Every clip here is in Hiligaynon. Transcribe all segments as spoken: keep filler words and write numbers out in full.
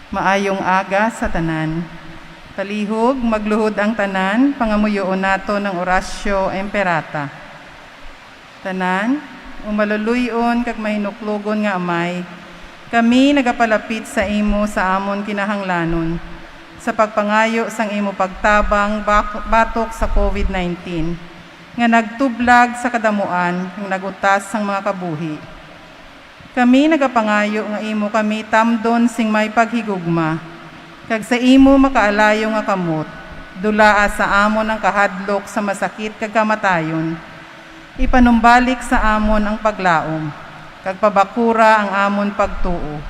Maayong aga sa tanan. Palihog, magluhod ang tanan, pangamuyoon naton ang Oratio Imperata. Tanan, o maluluy-on kag mahinuklogon nga Amay, kami nagapalapit sa imo sa amon kinahanglanon, sa pagpangayo sang imo pagtabang bak-, batok sa covid nineteen, nga nagtublag sa kadamuan kag nagutas sang mga kabuhi. Kami nagapangayo nga imo kami tamdon sing may paghigugma, kag sa imo makaalayo nga kamot, dulaa sa amon ang kahadlok sa masakit kag kamatayon. Ipanumbalik sa amon ang paglaom, kag pabakura ang amon pagtuo.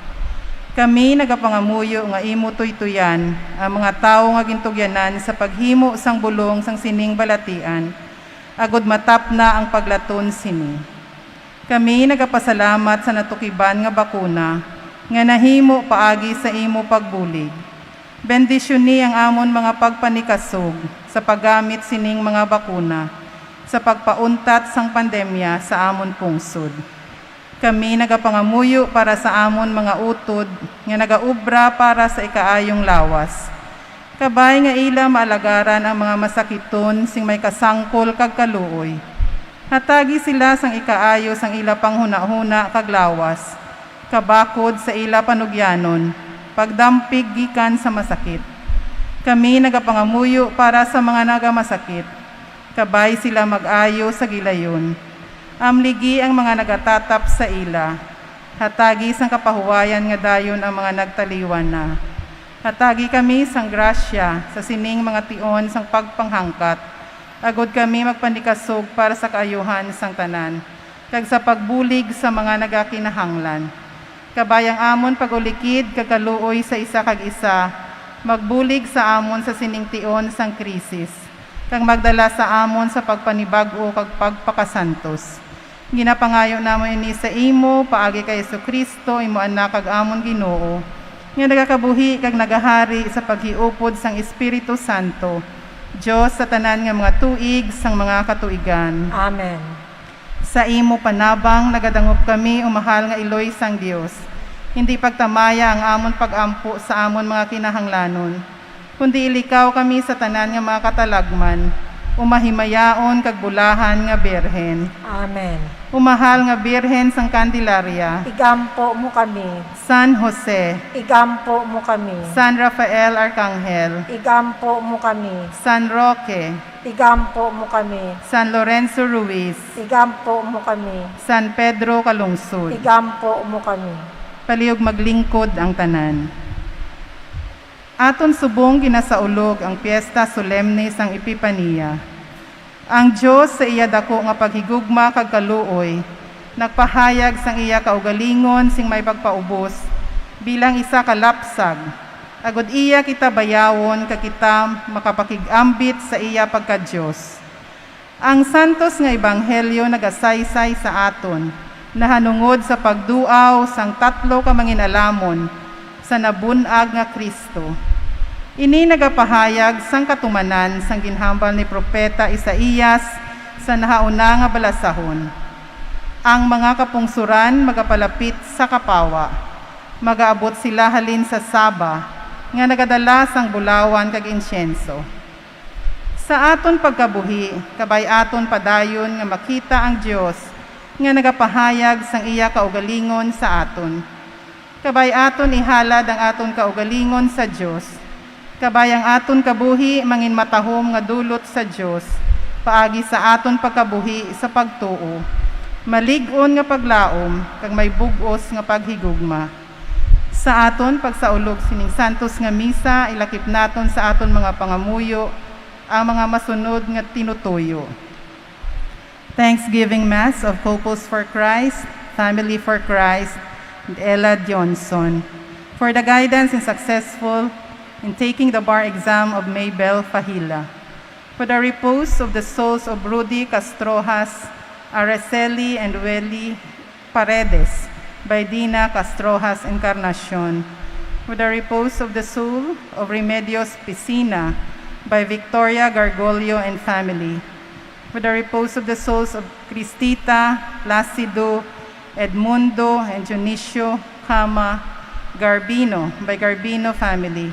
Kami nagapangamuyo nga imo tuytuyan ang mga tawo nga gintugyanan sa paghimo sang bulong sang sining balatian, agod matapna ang paglaton sini. Kami nagapasalamat sa natukiban nga bakuna nga nahimo paagi sa imo pagbulig. Bendisyoni ang amon mga pagpanikasog sa paggamit sining mga bakuna sa pagpauntat sang pandemya sa amon pungsod. Kami nagapangamuyo para sa amon mga utod nga nagaobra para sa ikaayong lawas. Kabay nga ila maalagaran ang mga masakiton sing may kasangkol kag kaluoy. Hatagi sila sang ikaayo sang ila panghunahuna kag lawas, kabakod sa ila panugyanon, pagdampig gikan sa masakit. Kami nagapangamuyo para sa mga nagamasakit, kabay sila mag-ayo sa gilayon. Amligi ang mga nagatatap sa ila. Hatagi sang kapahuwayan nga dayon ang mga nagtaliwan na. Hatagi kami sang grasya sa sining mga tion sang pagpanghangkat, agod kami magpanikasog para sa kaayuhan sang tanan, kag sa pagbulig sa mga nagakinahanglan. Kabay ang amon pag-ulikid kag kaluoy sa isa kag isa, magbulig sa amon sa sining tion sang krisis, kag magdala sa amon sa pagpanibag-o kag pagpakasantos. Ginapangayo namon ini sa imo paagi kay Jesu-Cristo, imo Anak kag amon Ginoo, nga nagakabuhi kag nagahari sa paghiupod sang Espiritu Santo, Dios sa tanan nga mga tuig sang mga katuigan. Amen. Sa imo panabang nagadangop kami, o mahal nga Iloy sang Dios. Hindi pagtamaya ang amon pag-ampo sa amon mga kinahanglanon, kundi ilikaw kami sa tanan nga mga katalagman, o mahimayaon kag bulahan nga Birhen. Amen. O mahal nga Birhen sang Candelaria. Igampo mo kami. San Jose. Igampo mo kami. San Rafael Arcangel. Igampo mo kami. San Roque. Igampo mo kami. San Lorenzo Ruiz. Igampo mo kami. San Pedro Calungsod. Igampo mo kami. Palihog maglingkod ang tanan. Aton subong ginasaulog ang piyesta solemne sang Epipania. Ang Dios sa iya dako nga paghigugma kag kaluoy nagpahayag sang iya kaugalingon sing may pagpaubos bilang isa ka lapsag, agod iya kita bayawon kag kita makapakig-ambit sa iya pagka-Dios. Ang santos nga ebanghelyo nagasaysay sa aton nahanungod sa pagduaw sang tatlo ka mangin-alamon sa nabun-ag nga Cristo. Ini nagapahayag sang katumanan sang ginhambal ni Propeta Isaias sa nahauna nga balasahon: "Ang mga kapungsoran magapalapit sa kapawa, magaabot sila halin sa Saba nga nagadala sang bulawan kag insyenso." Sa aton pagkabuhi, kabay aton padayon nga makita ang Dios nga nagapahayag sang iya kaugalingon sa aton. Kabay aton ihalad ang aton kaugalingon sa Dios. Kabay ang aton kabuhi manginmatahom nga dulot sa Dios paagi sa aton pagkabuhi sa pagtuo, malig-on nga paglaom, kag may bug-os nga paghigugma. Sa aton pagsaulog sining santos nga misa, ilakip naton sa aton mga pangamuyo ang mga masunod nga tinutuyo. Thanksgiving Mass of Couples for Christ, Family for Christ, and Ella Dionson, for the guidance and successful in taking the bar exam of Maybel Fahila. For the repose of the souls of Rudy Castrojas, Araceli and Welly Paredes, by Dina Castrojas Encarnacion. For the repose of the soul of Remedios Piscina, by Victoria Gargolio and family. For the repose of the souls of Cristita, Placido, Edmundo, and Dionisio Cama, Garbino, by Garbino family,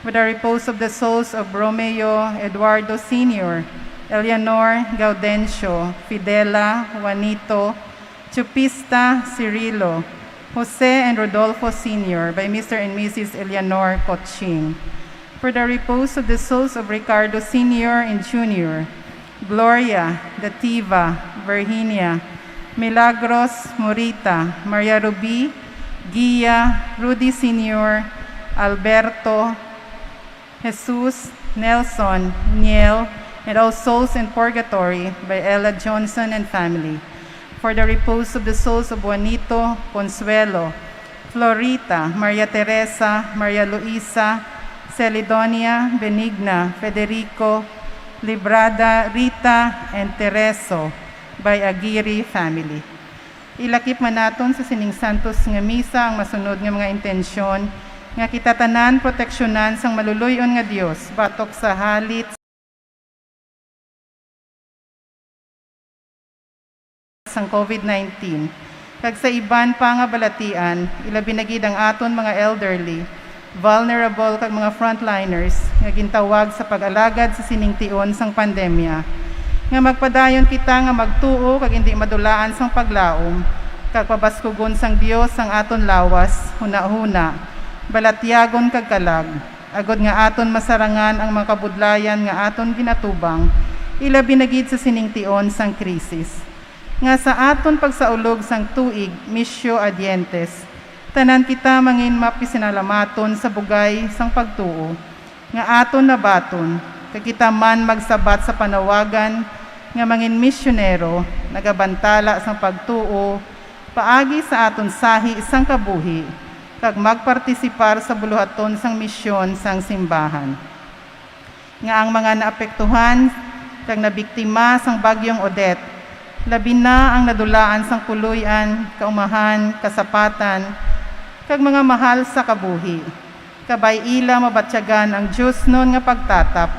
for the repose of the souls of Romeo Eduardo Senior, Eleanor Gaudencio, Fidela, Juanito, Chupista, Cirilo, Jose, and Rodolfo Senior, by Mister and Missus Eleanor Coching. For the repose of the souls of Ricardo Senior and Junior, Gloria, Dativa, Virginia, Milagros, Morita, Maria Ruby, Gia, Rudy Senior, Alberto, Jesus, Nelson, Niel, and all souls in purgatory, by Ella Johnson and family. For the repose of the souls of Juanito, Consuelo, Florita, Maria Teresa, Maria Luisa, Celidonia, Benigna, Federico, Librada, Rita, and Tereso, by Aguirre family. Ilakip man naton sa sining santos nga misa ang masunod nga mga intensyon, nga kita tanan proteksyonan sang maluloy-on nga Dios batok sa halit sang covid nineteen, kag sa iban pa nga balatian, ilabi na gid ang aton mga elderly, vulnerable, kag mga frontliners nga gintawag sa pag-alagad sa sining tion sang pandemya, nga magpadayon kita nga magtuo kag indi madulaan sang paglaom, kag pabaskugon sang Dios ang aton lawas, hunahuna, balatyagon, kag kalag, agod nga aton masarangan ang mga kabudlayan nga aton ginatubang, ilabi na gid sa sining tion sang krisis. Nga sa aton pagsaulog sang tuig Missio Adyentes, tanan kita mangin mapisinalamaton sa bugay sang pagtuo nga aton nabaton, kag kita man magsabat sa panawagan nga mangin misyonero, nagabantala sang pagtuo paagi sa aton sahi sang kabuhi, kag magpartisipar sa buluhaton sang misyon sang simbahan. Nga ang mga naapektuhan kag nabiktima sang Bagyong Odette, labi na ang nadulaan sang puloy-an, kaumahan, kasapatan, kag mga mahal sa kabuhi, kabay ila mabatyagan ang diosnon nga pagtatap,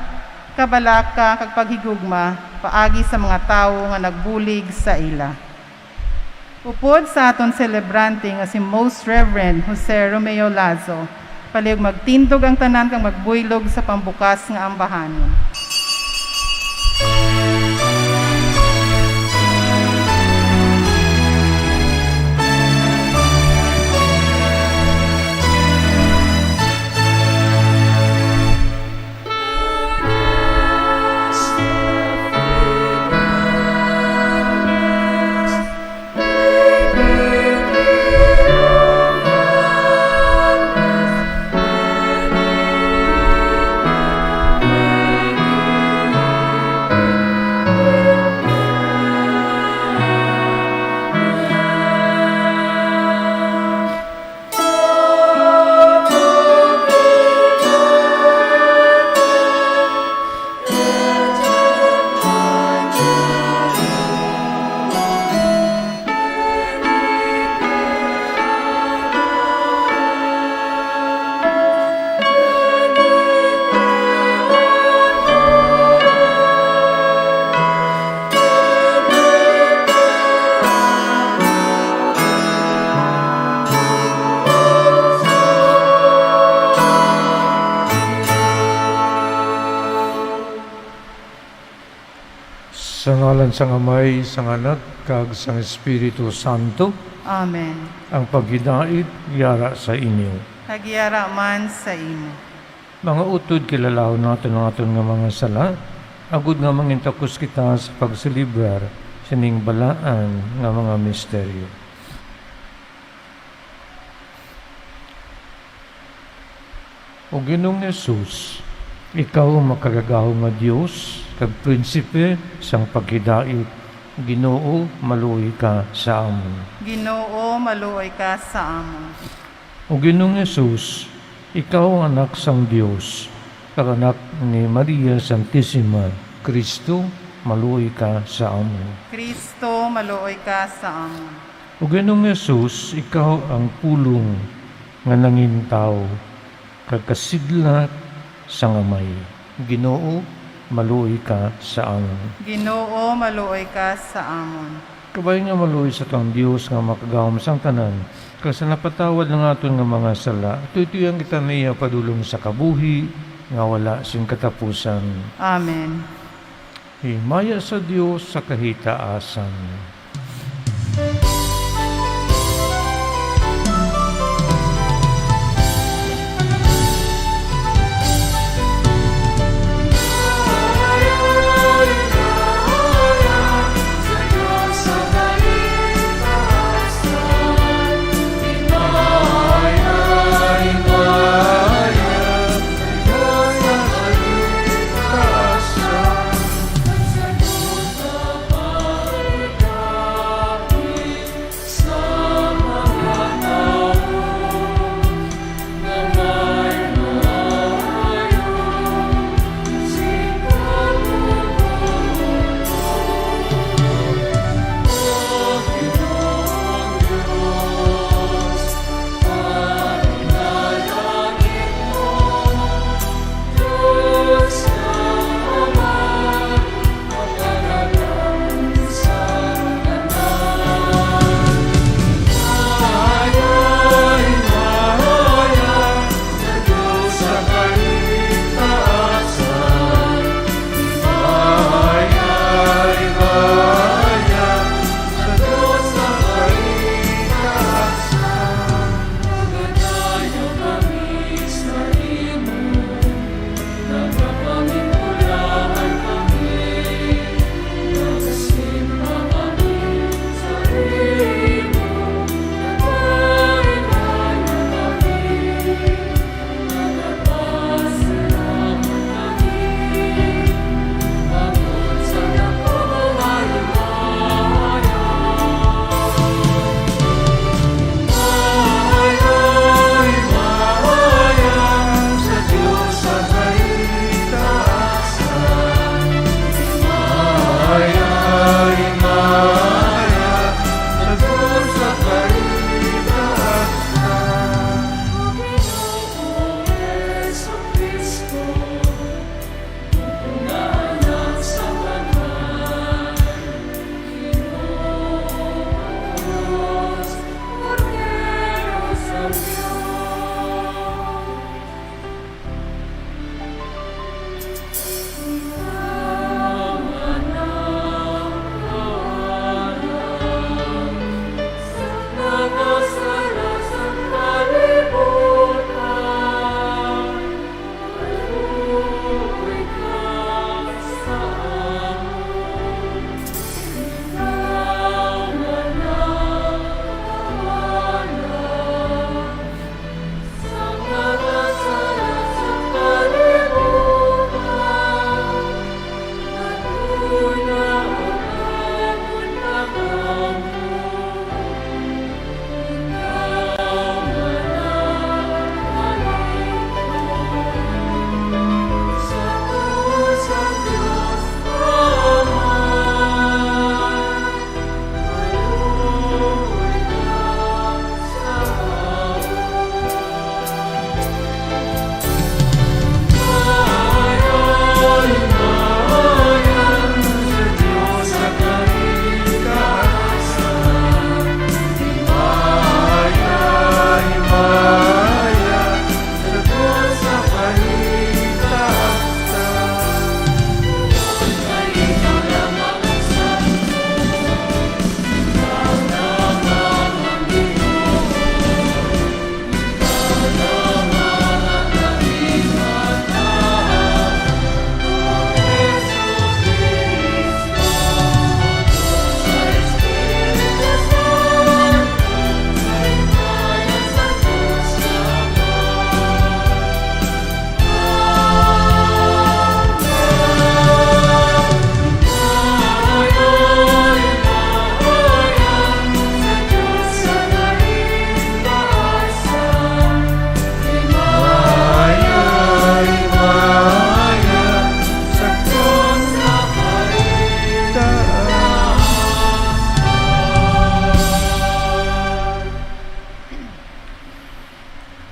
kabalaka, kag paghigugma paagi sa mga tawo nga nagbulig sa ila. Upod sa aton selebrante nga si Most Reverend Jose Romeo Lazo, palihog magtindog ang tanan kag magbuylog sa pambukas nga ambahanon. Sa ngalan sang Amay, sang Anak, kag sang Espiritu Santo. Amen. Ang paghidait yara sa inyo. Kag yara man sa imo. Mga utod, kilalahon naton ang aton nga mga sala, agod nga mangintakos kita sa pagselebrar sining balaan nga mga misteryo. O Ginoong Jesus, ikaw ang makagagahom nga Dios kag Prinsipe sang paghidait. Ginoo, maluoy ka sa amon. Ginoo, maluoy ka sa amon. O Ginoong Jesus, ikaw ang Anak sang Dios, kag Anak ni Maria Santisima. Cristo, maluoy ka sa amon. Cristo, maluoy ka sa amon. O Ginoong Jesus, ikaw ang pulong nga nangin tawo, kag kasidlak sang Amay. Ginoo, maluoy ka sa amon. Ginoo, maluoy ka sa amon. Kabay nga maluoy sa atong Dios nga makagahom sang tanan, Kag sa napatawad na nga aton nga mga sala, tuytuyan kita niya padulong sa kabuhi nga wala sing katapusan. Amen. Himaya sa Dios sa kahitaasan.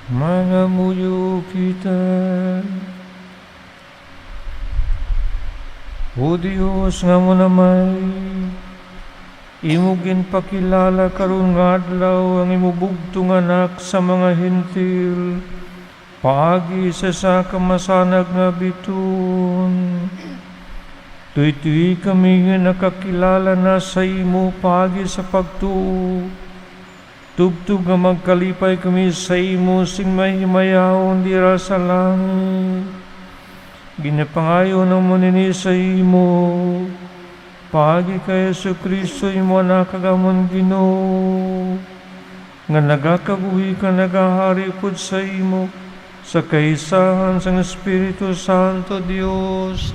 Mangamuyo kita. O Dios nga amo na may Imo ginpakilala karon nga adlaw ang imo bugtong Anak sa mga Gentil, paagi sa isa ka masanag nga biton. Tuytoy kami nga nakakilala na sa imo paagi sa pagtuo. Tubtob nga magkalipay kami sa imo sing mahimayahon dira sa langit. Ginapangayo namon ini sa imo, paagi kay Jesu-Cristo, imo Anak kag amon Ginoo, nga nagakabuhi kag nagahari upod sa imo, sa kaisahan sang Espiritu Santo, Dios,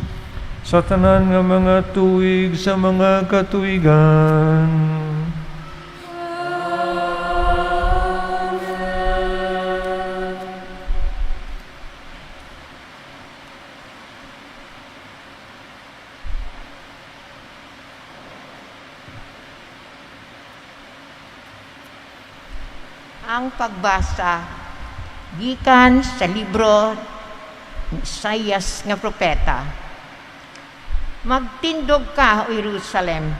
sa tanan nga mga tuig sa mga katuigan. Ang pagbasa gikan sa libro ni Isaias nga propeta. Magtindog ka, O Jerusalem,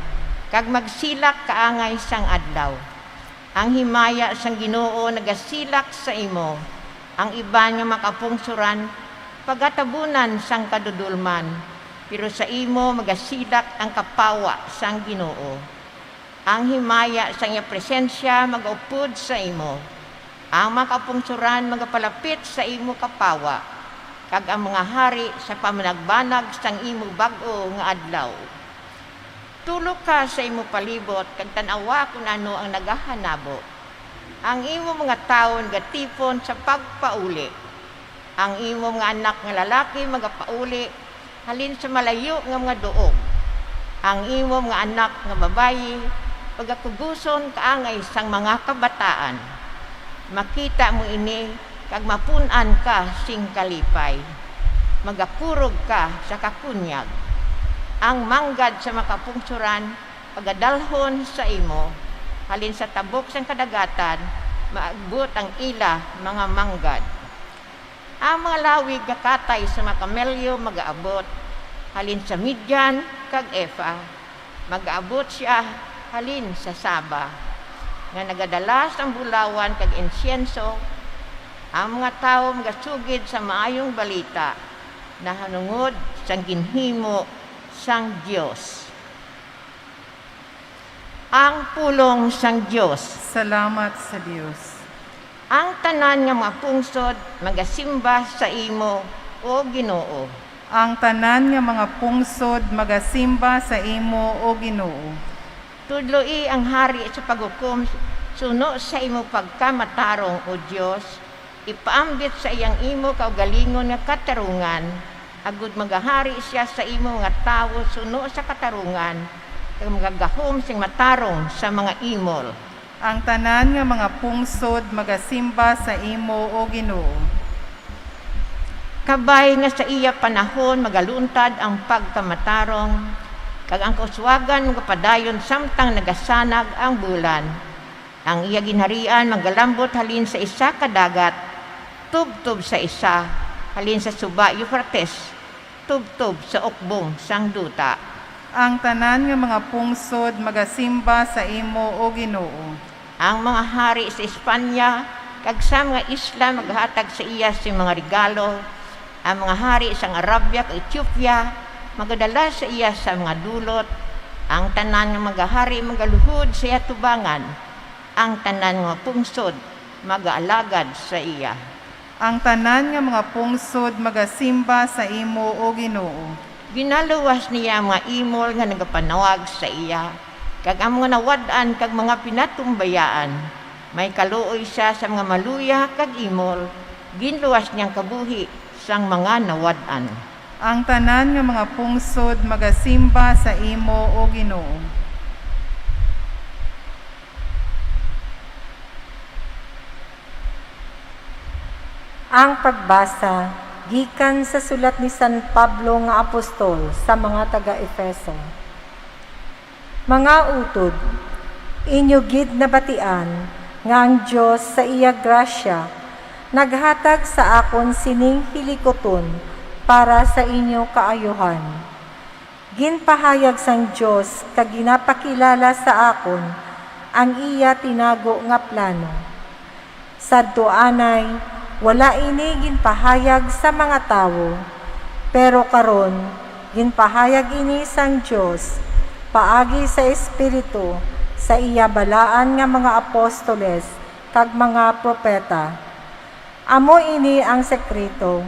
kag magsilak kaangay sang adlaw. Ang himaya sang Ginoo nagasilak sa imo, ang iban nga makapungsoran pagatabunan sang kadudolman, pero sa imo magasilak ang kapawa sang Ginoo. Ang himaya sang iya presensya magaupod sa imo. Ang mga kapungsoran magapalapit sa imo kapawa, kag ang mga hari sa pamanagbanag sang imo bag-o nga adlaw. Tulo ka sa imo palibot kag tan-awa kon ano ang nagahanabo. Ang imo mga tawo nagatipon sa pagpauli. Ang imo mga anak nga lalaki magapauli halin sa malayo nga mga duog. Ang imo mga anak nga babayi pagakubuson kaangay sang mga kabataan. Makita mo ini kag mapun-an ka sing kalipay. Magakurog ka sa kakunyag. Ang manggad sa mga kapungsoran pagadalhon sa imo, halin sa tabok sang kadagatan maagbot ang ila mga manggad. Ang mga lawig nga katay sa mga kamelyo magaabot halin sa Midian kag Efa. Magaabot sia halin sa Saba, nga nagadala sang bulawan kag insyenso. Ang mga tawo magasugid sa maayong balita nahanungod sang ginhimo sang Dios. Ang pulong sang Dios. Salamat sa Dios. Ang tanan nga mga pungsod magasimba sa imo, O Ginoo. Ang tanan nga mga pungsod magasimba sa imo, O Ginoo. Tudloi ang hari sa paghukom suno sa imo pagkamatarong, O Dios. Ipaambit sa iya ang imo kaugalingon nga katarungan, agud magahari sia sa imo mga tawo suno sa katarungan, kag magagahom sing matarong sa mga imol. Ang tanan nga mga pungsod magasimba sa imo, O Ginoo. Kabay nga sa iya panahon magaluntad ang pagkamatarong, kag ang kauswagan magapadayon samtang nagasanag ang bulan. Ang iya ginharian magalambot halin sa isa ka dagat tubtob sa isa, halin sa suba Eufrates tubtob sa ukbong sang duta. Ang tanan nga mga pungsod magasimba sa imo, O Ginoo. Ang mga hari sa Espanya kag sa mga isla maghatag sa iya sing mga regalo. Ang mga hari sang Arabia kag Etiopia magadala sa iya sa mga dulot. Ang tanan nga mga hari magaluhod sa iya tubangan. Ang tanan nga pungsod magaalagad sa iya. Ang tanan nga mga pungsod magasimba sa imo, O Ginoo. Ginaluwas niya ang mga imol nga nagapanawag sa iya, kag ang mga nawad-an kag mga pinatumbayaan. May kaluoy sia sa mga maluya kag imol, ginluwas niya ang kabuhi sang mga nawad-an. Ang tanan nga mga pungsod magasimba sa imo, O Ginoo. Ang pagbasa gikan sa sulat ni San Pablo nga apostol sa mga taga-Efeso. Mga utod, inyo gid nabatian nga ang Dios sa iya grasya naghatag sa akon sining hilikuton para sa inyo kaayuhan. Ginpahayag sang Dios kag ginapakilala sa akon ang iya tinago nga plano. Sadto anay, wala ini ginpahayag sa mga tawo, pero karon ginpahayag ini sang Dios paagi sa Espiritu sa iya balaan nga mga apostoles kag mga propeta. Amo ini ang sekreto.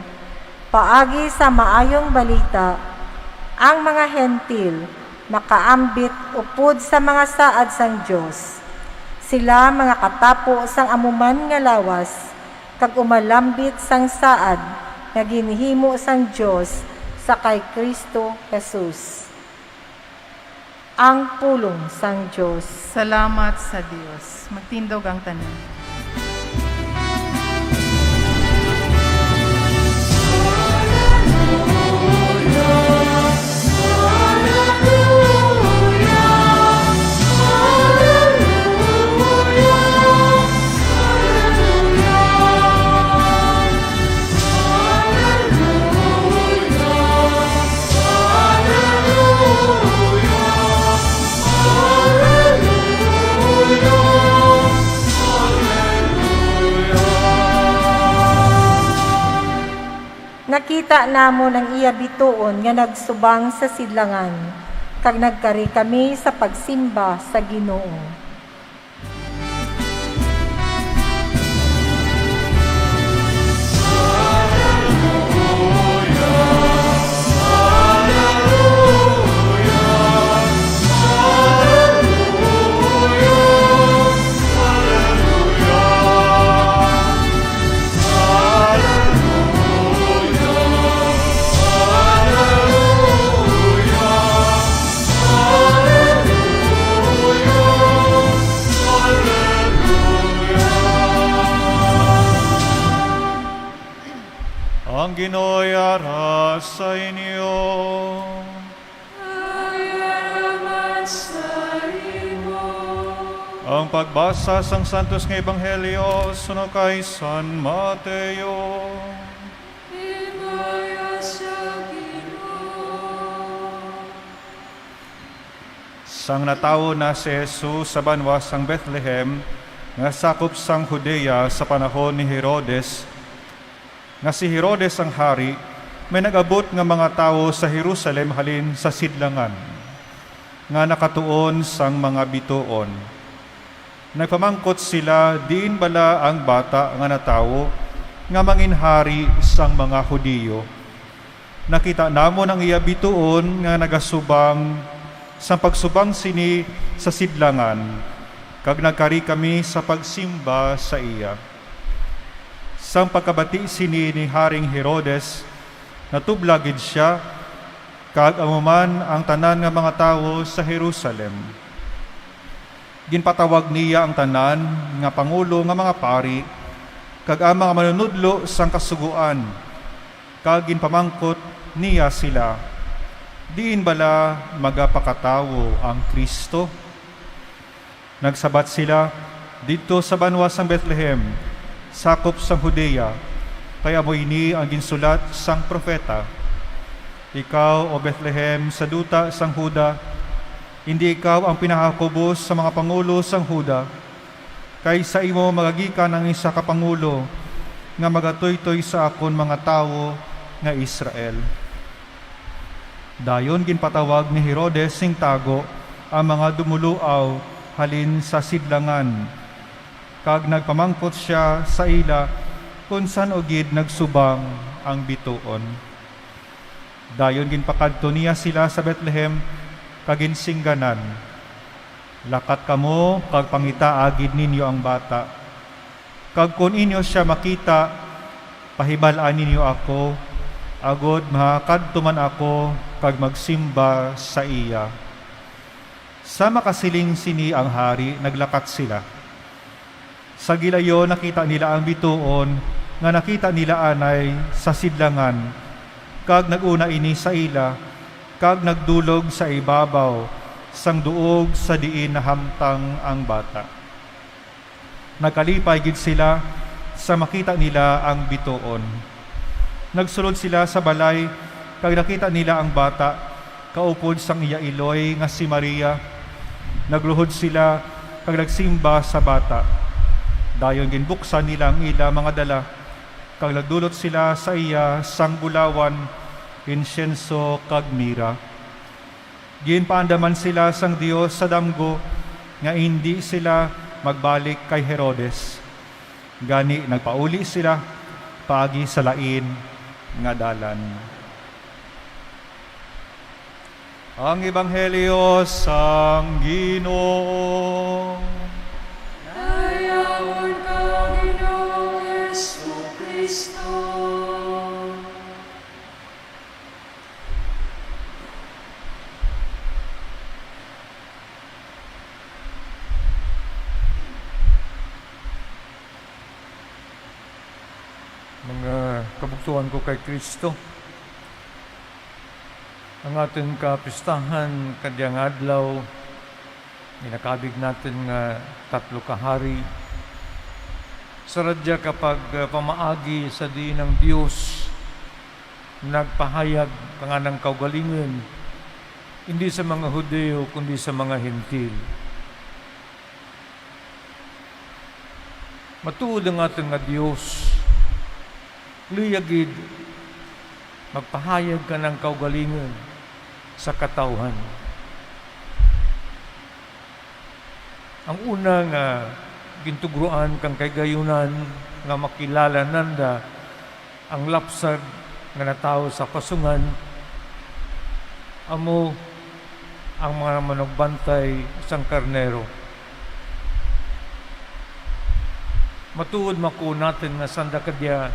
Paagi sa Maayong Balita, ang mga Gentil makaambit upod sa mga saad sang Dios. Sila makatapo sang amo man nga lawas kag umalambit sang saad nga ginhimo sang Dios sa kay Cristo Jesus. Ang pulong sang Dios. Salamat sa Dios. Magtindog ang tanan. Nakita namon ang iya bituon nga nagsubang sa sidlangan, kag nagkari kami sa pagsimba sa Ginoo. Ang Ginoo yara sa inyo. Ay, alamat sa imo. Ang pagbasa sang Santos nga Ebanghelyo suno kay San Mateo. Himaya sa Ginoo. Sang natawo na si Jesus sa banwa sang Bethlehem, nga sakop sang Judea, sa panahon ni Herodes, nga si Herodes ang hari, may nag-abot nga mga tawo sa Jerusalem halin sa sidlangan, nga nakatuon sang mga bituon. Nagpamangkot sila diin bala ang bata nga natawo nga manginhari sang mga Hudiyo. Nakita namon ang iya bituon nga nagasubang sang pagsubang sini sa sidlangan, kag nagkari kami sa pagsimba sa iya. Sang pagkabati sini ni Haring Herodes, natublag gid sia, kag amo man ang tanan nga mga tawo sa Jerusalem. Ginpatawag niya ang tanan nga pangulo nga mga pari kag ang mga manunodlo sang Kasugoan, kag ginpamangkot niya sila, "Diin bala magapakatawo ang Cristo?" Nagsabat sila, "Didto sa banwa sang Bethlehem, sakop sang Judea, kay amo ini ang ginsulat sang propeta: 'Ikaw, O Bethlehem, sa duta sang Juda, indi ikaw ang pinakakubos sa mga pangulo sang Juda, kay sa imo magagikan ang isa ka pangulo nga magatuytoy sa akon mga tawo nga Israel.'" Dayon ginpatawag ni Herodes sing tago ang mga dumuluaw halin sa sidlangan, kag nagpamangkot sia sa ila kon san-o gid nagsubang ang bituon. Dayon ginpakadto niya sila sa Bethlehem kag ginsingganan, "Lakat kamo kag pangitaa gid ninyo ang bata. Kag kon inyo sia makita, pahibal-an ninyo ako, agod makakadto man ako kag magsimba sa iya." Sa makasiling sini ang hari, naglakat sila. Sa gilayon nakita nila ang bituon nga nakita nila anay sa sidlangan, kag nag-una ini sa ila, kag nagdulog sa ibabaw sang duog sa diin nahamtang ang bata. Nagkalipay gid sila sa makita nila ang bituon. Nagsulod sila sa balay kag nakita nila ang bata, Kaupod sang iya iloy nga si Maria, nagluhod sila kag nagsimba sa bata. Dayon ginbuksan nila ang ila mga dala, kag nagdulot sila sa iya sang bulawan, insyenso, kag mira. Ginpaandaman sila sang Dios sa damgo nga indi sila magbalik kay Herodes. Gani nagpauli sila paagi sa lain nga dalan. Ang Ebanghelyo sang Ginoo. Dayawon ka, Ginoong Jesu-Cristo. Mga kabugtuan ko kay Kristo, ang aton kapistahan kadyang adlaw, ginakabig naton nga tatlo ka hari, sa radya kapag, ah, pamaagi sa diin ang Dios nagpahayag kang anang kaugalingon, hindi sa mga Hudiyo, kundi sa mga Hentil. Matuod ang aton nga Dios, luya gid magpahayag ka ng kaugalingon sa katawhan. Ang una nga gintugroan kang kahigayonan nga makilala nanda ang lapsag nga natawo sa pasungan, amo ang mga manugbantay sang karnero. Matuod, makuon naton nga sanda kadya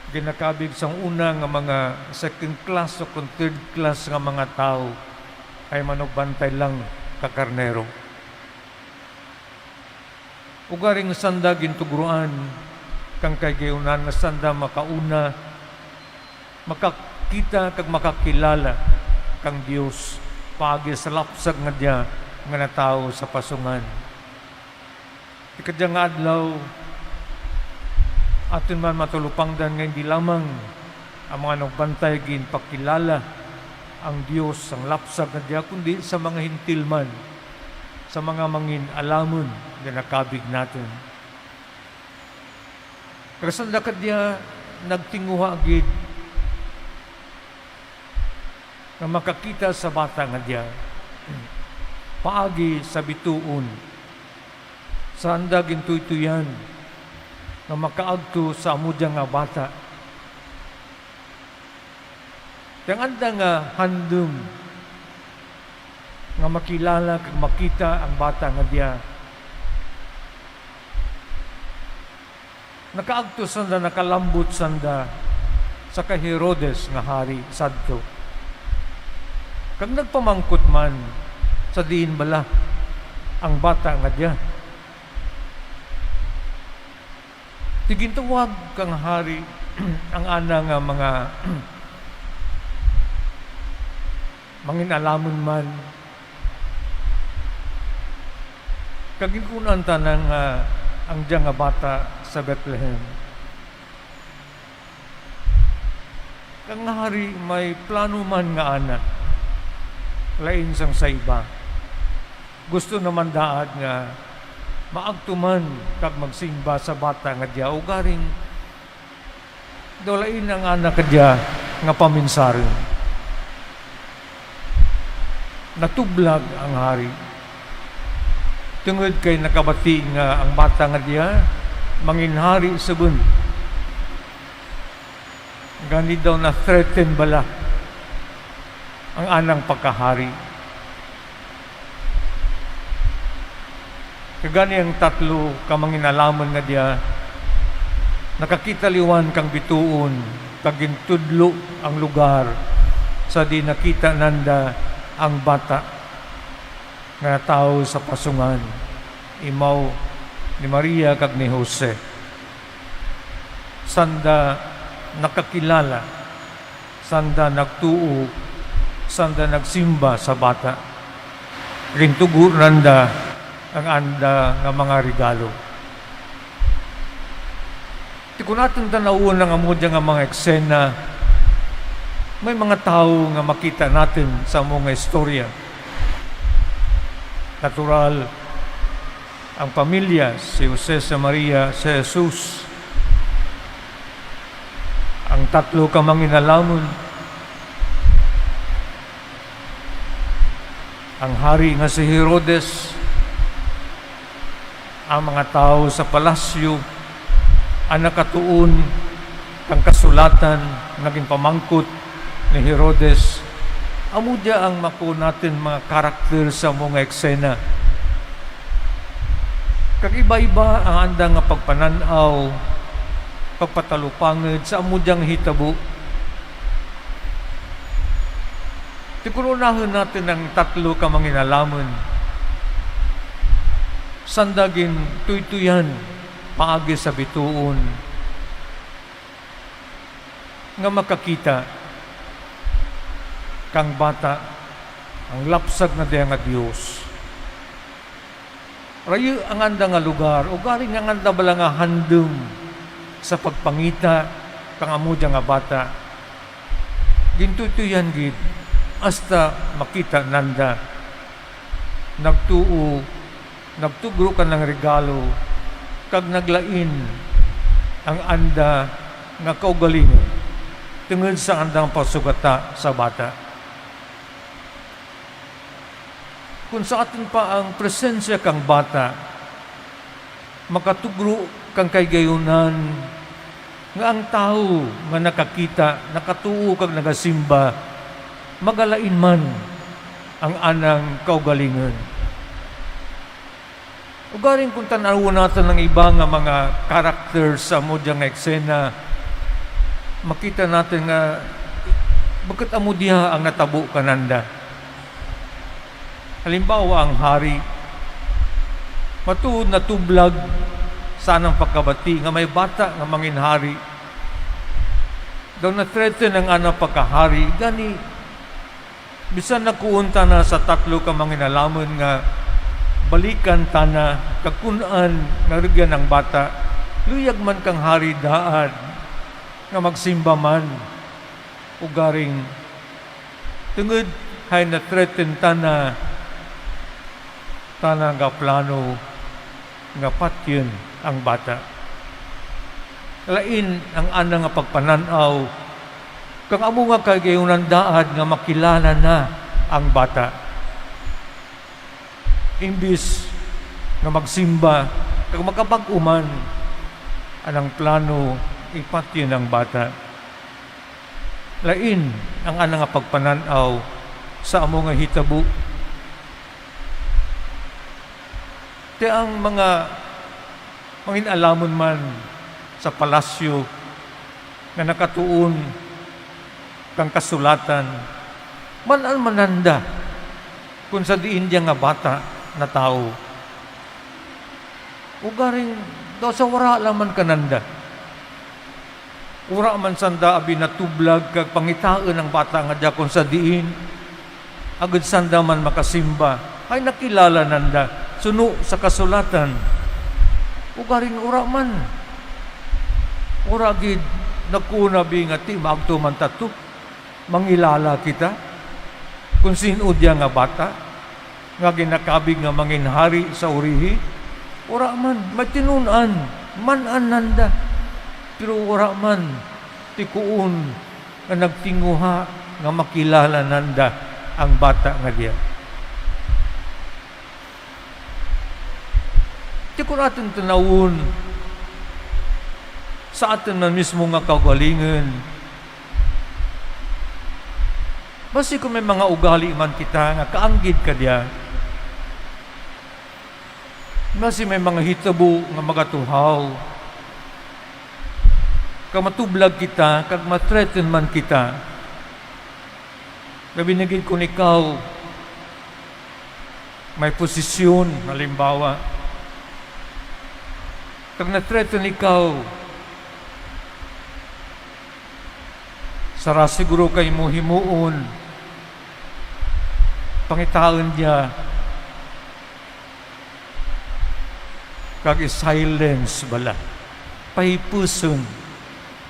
ginakabig sang una nga mga second class o kon third class nga mga tawo, ay manugbantay lang ka karnero. Ugaring sanda gintugroan kang kahigayonan nga sanda makauna, makakita kag makakilala kang Dios paagi sa lapsag nga diya nga natawo sa pasungan. Ikadya nga adlaw, aton man matalupangdan nga hindi lamang ang mga nagbantay ginpakilala ang Dios sang lapsag nga diya, kundi sa mga Hentil man, sa mga mangin-alamon nga nakabig naton. Kag sanda kadya nagtinguha gid nga makakita sa bata nga diya paagi sa bituon, sa anda gintuytoyan nga makaagto sa amo diya nga bata. Kay ang anda nga handom nga makilala kag makita ang bata nga diya, nakaagto sanda, nakalambot sanda sa kay Herodes nga hari sadto, kag nagpamangkot man sa diin bala ang bata nga diya. Ti gintawag kang hari ang ana nga mga mangin-alamon man, kag ginkunan tanan nga ang diya nga bata sa Bethlehem. Kang hari may plano man nga ana, lain sang sa iba. Gusto naman daad nga maagto man kag magsimba sa bata nga diya, ugaring daw lain ang ana kadya nga paminsaron. Natublag ang hari, tungod kay nakabati nga ang bata nga diya manginhari subon. Gani daw na-threaten bala ang anang pagkahari. Kag gani ang tatlo ka manginalaman nga diya nakakita liwan kang bituon, kag gintudlo ang lugar sa di nakita nanda ang bata nga natawo sa pasungan, imaw ni Maria kag ni Jose. Sanda nakakilala, sanda nagtuo, sanda nagsimba sa bata. Gintugo nanda ang anda nga mga regalo. Ti kon aton tan-awon ang amo diya nga mga eksena, May mga tawo nga makita natin sa amo nga istorya. Natural, ang pamilya, si Jose, si Maria, si Jesus, ang tatlo ka manginalaman, ang hari nga si Herodes, ang mga tawo sa palasyo, ang nakatuon kang kasulatan nga ginpamangkot ni Herodes. Amo dia ang makuha natin mga karakter sa amo nga eksena. Kag iba-iba ang andang nga pagpanan-aw, pagpatalupangod sa amo diyang hitabo. Tikun-unahon natin ang tatlo ka manginalaman. Sanda gintuytoyan paagi sa bituon nga makakita kang bata, ang lapsag na diya nga Dios. Rayo ang anda nga lugar, ugaring ang anda bala nga handom sa pagpangita kang amo diya nga bata. Gintuytoyan gid hasta makita nanda. Nagtuo, nagtugro ka ng regalo, kag naglain ang anda nga kaugalingon tungod sa andang pagsugata sa bata. Kung sa aton pa ang presensya kang bata, makatugro kang kahigayonan nga ang tawo nga nakakita, nakatuo kag nagasimba, magalain man ang anang kaugalingon. Ugaring kung tan-awon naton ang iba nga mga characters sa amo dya nga eksena, makita natin nga bakit amo diha ang natabo kananda. Halimbawa, ang hari, matuod natublag sa anang pagkabati nga may bata nga mangin hari. Daw na-threaten ang anang pagkahari, gani bisan nakuon tana sa tatlo ka manginalaman nga balikan tana kag kun-an nga rugyan ang bata, luyag man kang hari daad nga magsimba man. Ugaring tungod hay na-threaten tana, tana nga plano nga patyon ang bata. Lain ang ana nga pagpanan-aw, kang amo nga kahigayonan daad nga makilala na ang bata. Imbis nga magsimba kag makabag-o man, anang plano ipatyon ang bata. Lain ang ana nga pagpanan-aw sa amo nga hitabo. Ti ang mga mangin-alamon man sa palasyo nga nakatuon kang kasulatan, man-an man nanda kung sa diin diya nga bata natawo. Ugaring daw sa wara lang man kananda. Wara man sanda abi natublag kag pangitaon ang bata nga diakon sa diin, agud sanda man makasimba, ay nakilala nanda suno sa kasulatan. Ugaring wara man. Wara gid nagkuon abi nga ti maagto man ta to. Mangilala kita kung sin-o diya nga bata nga ginakabig nga mangin hari sa urihi? Wara man, may tinun-an, man-an nanda. Pero wara man tikuon nga nagtinguha nga makilala nanda ang bata nga diya. Ti kon aton tanawon sa aton man mismo nga kaugalingon, basi kon may mga ugali man kita nga kaanggid ka diya, basi may mga hitabo nga magatuhaw, kag matublag kita, kag ma-threaten man kita, labi na gid kon ikaw may posisyon, halimbawa, kag na-threaten ikaw, sara siguro kay mo himuon, pangitaon niya, kag i-silence bala, pahipuson,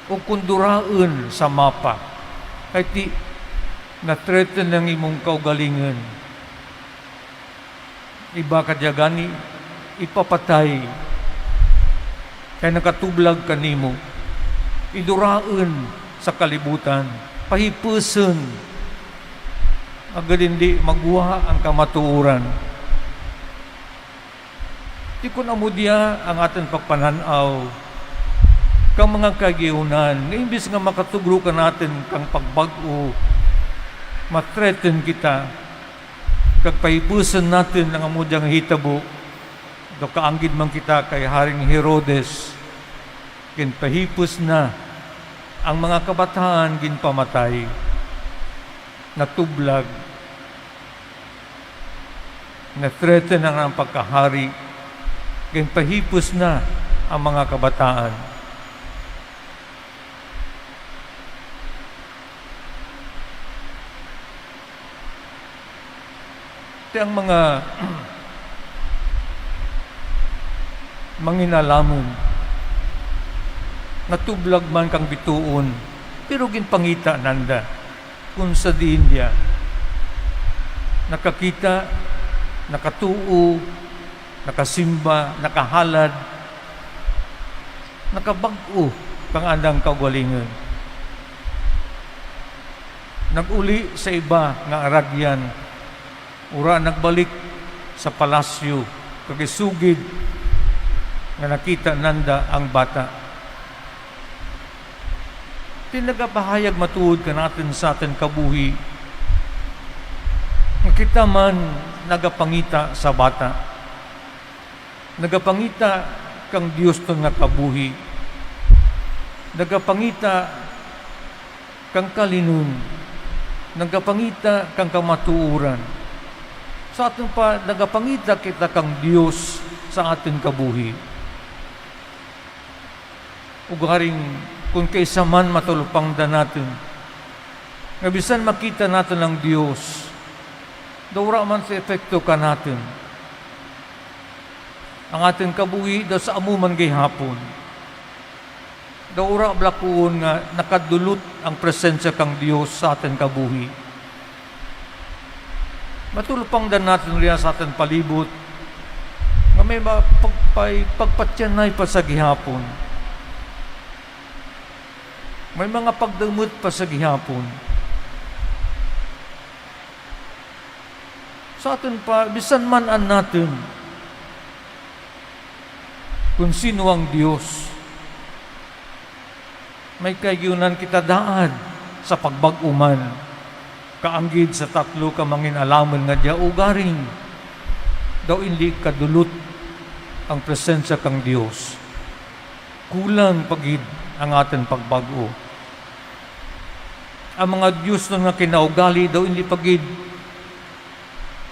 o kunduraon sa mapa. Kay ti na-threaten ang imong kaugalingon. Iba ka diya gani, ipapatay, kay nakatublag kanimo. Iduraon sa kalibutan, pahipuson, agod hindi magwa ang kamatuoran. Ti kun amo diya ang aton pagpanan-aw kang mga kaagiunan, nga imbis nga makatugro ka natin kang pagbag-o, ma-threaten kita, kag pahipuson natin ang amo diya nga hitabo, daw kaanggid man kita kay Haring Herodes, ginpahipos na ang mga kabataan, ginpamatay, natublag, na-threaten ang, ang pagkahari, ginpahipos na ang mga kabataan. Ti ang mga manginalaman natublag man kang bituon, pero ginpangita nanda kung sa diin dia nakakita, nakatuo, nakasimba, nakahalad, nakabag-o kang andang kaugalingon. Nag-uli sa iba nga aragyan, ura nagbalik sa palasyo, kag isugid nga nakita nanda ang bata. Ti nagapahayag matuod ka natin sa aton kabuhi, nga kita man nagapangita sa bata, nagapangita kang Dios ton nga kabuhi, nagapangita kang kalinon, nagapangita kang kamatuoran. Sa aton pa, nagapangita kita kang Dios sa aton kabuhi. Ugaring, kung kaisa man matalupangdan naton, nga bisan makita naton ang Dios, daw wala man sa epekto kanaton. Ang aton kabuhi daw sa amo man gihapon. Daw wala bala kuon nga nakadulot ang presensya kang Dios sa aton kabuhi. Matalupangdan naton riya sa aton palibot nga may ma-, pag-, pay-, pagpatyanay pa sa gihapon. May mga pagdumot pa sa gihapon. Sa aton pa, bisan man an naton kung sino ang Dios, may kaagiunan kita daad sa pagbag-o man, kaanggid sa tatlo ka manginalaman nga diya, ugaring daw indi kadulot ang presensya kang Dios, kulang pa gid ang aton pagbag-o. Ang mga diosnon nga kinaugali daw indi pa gid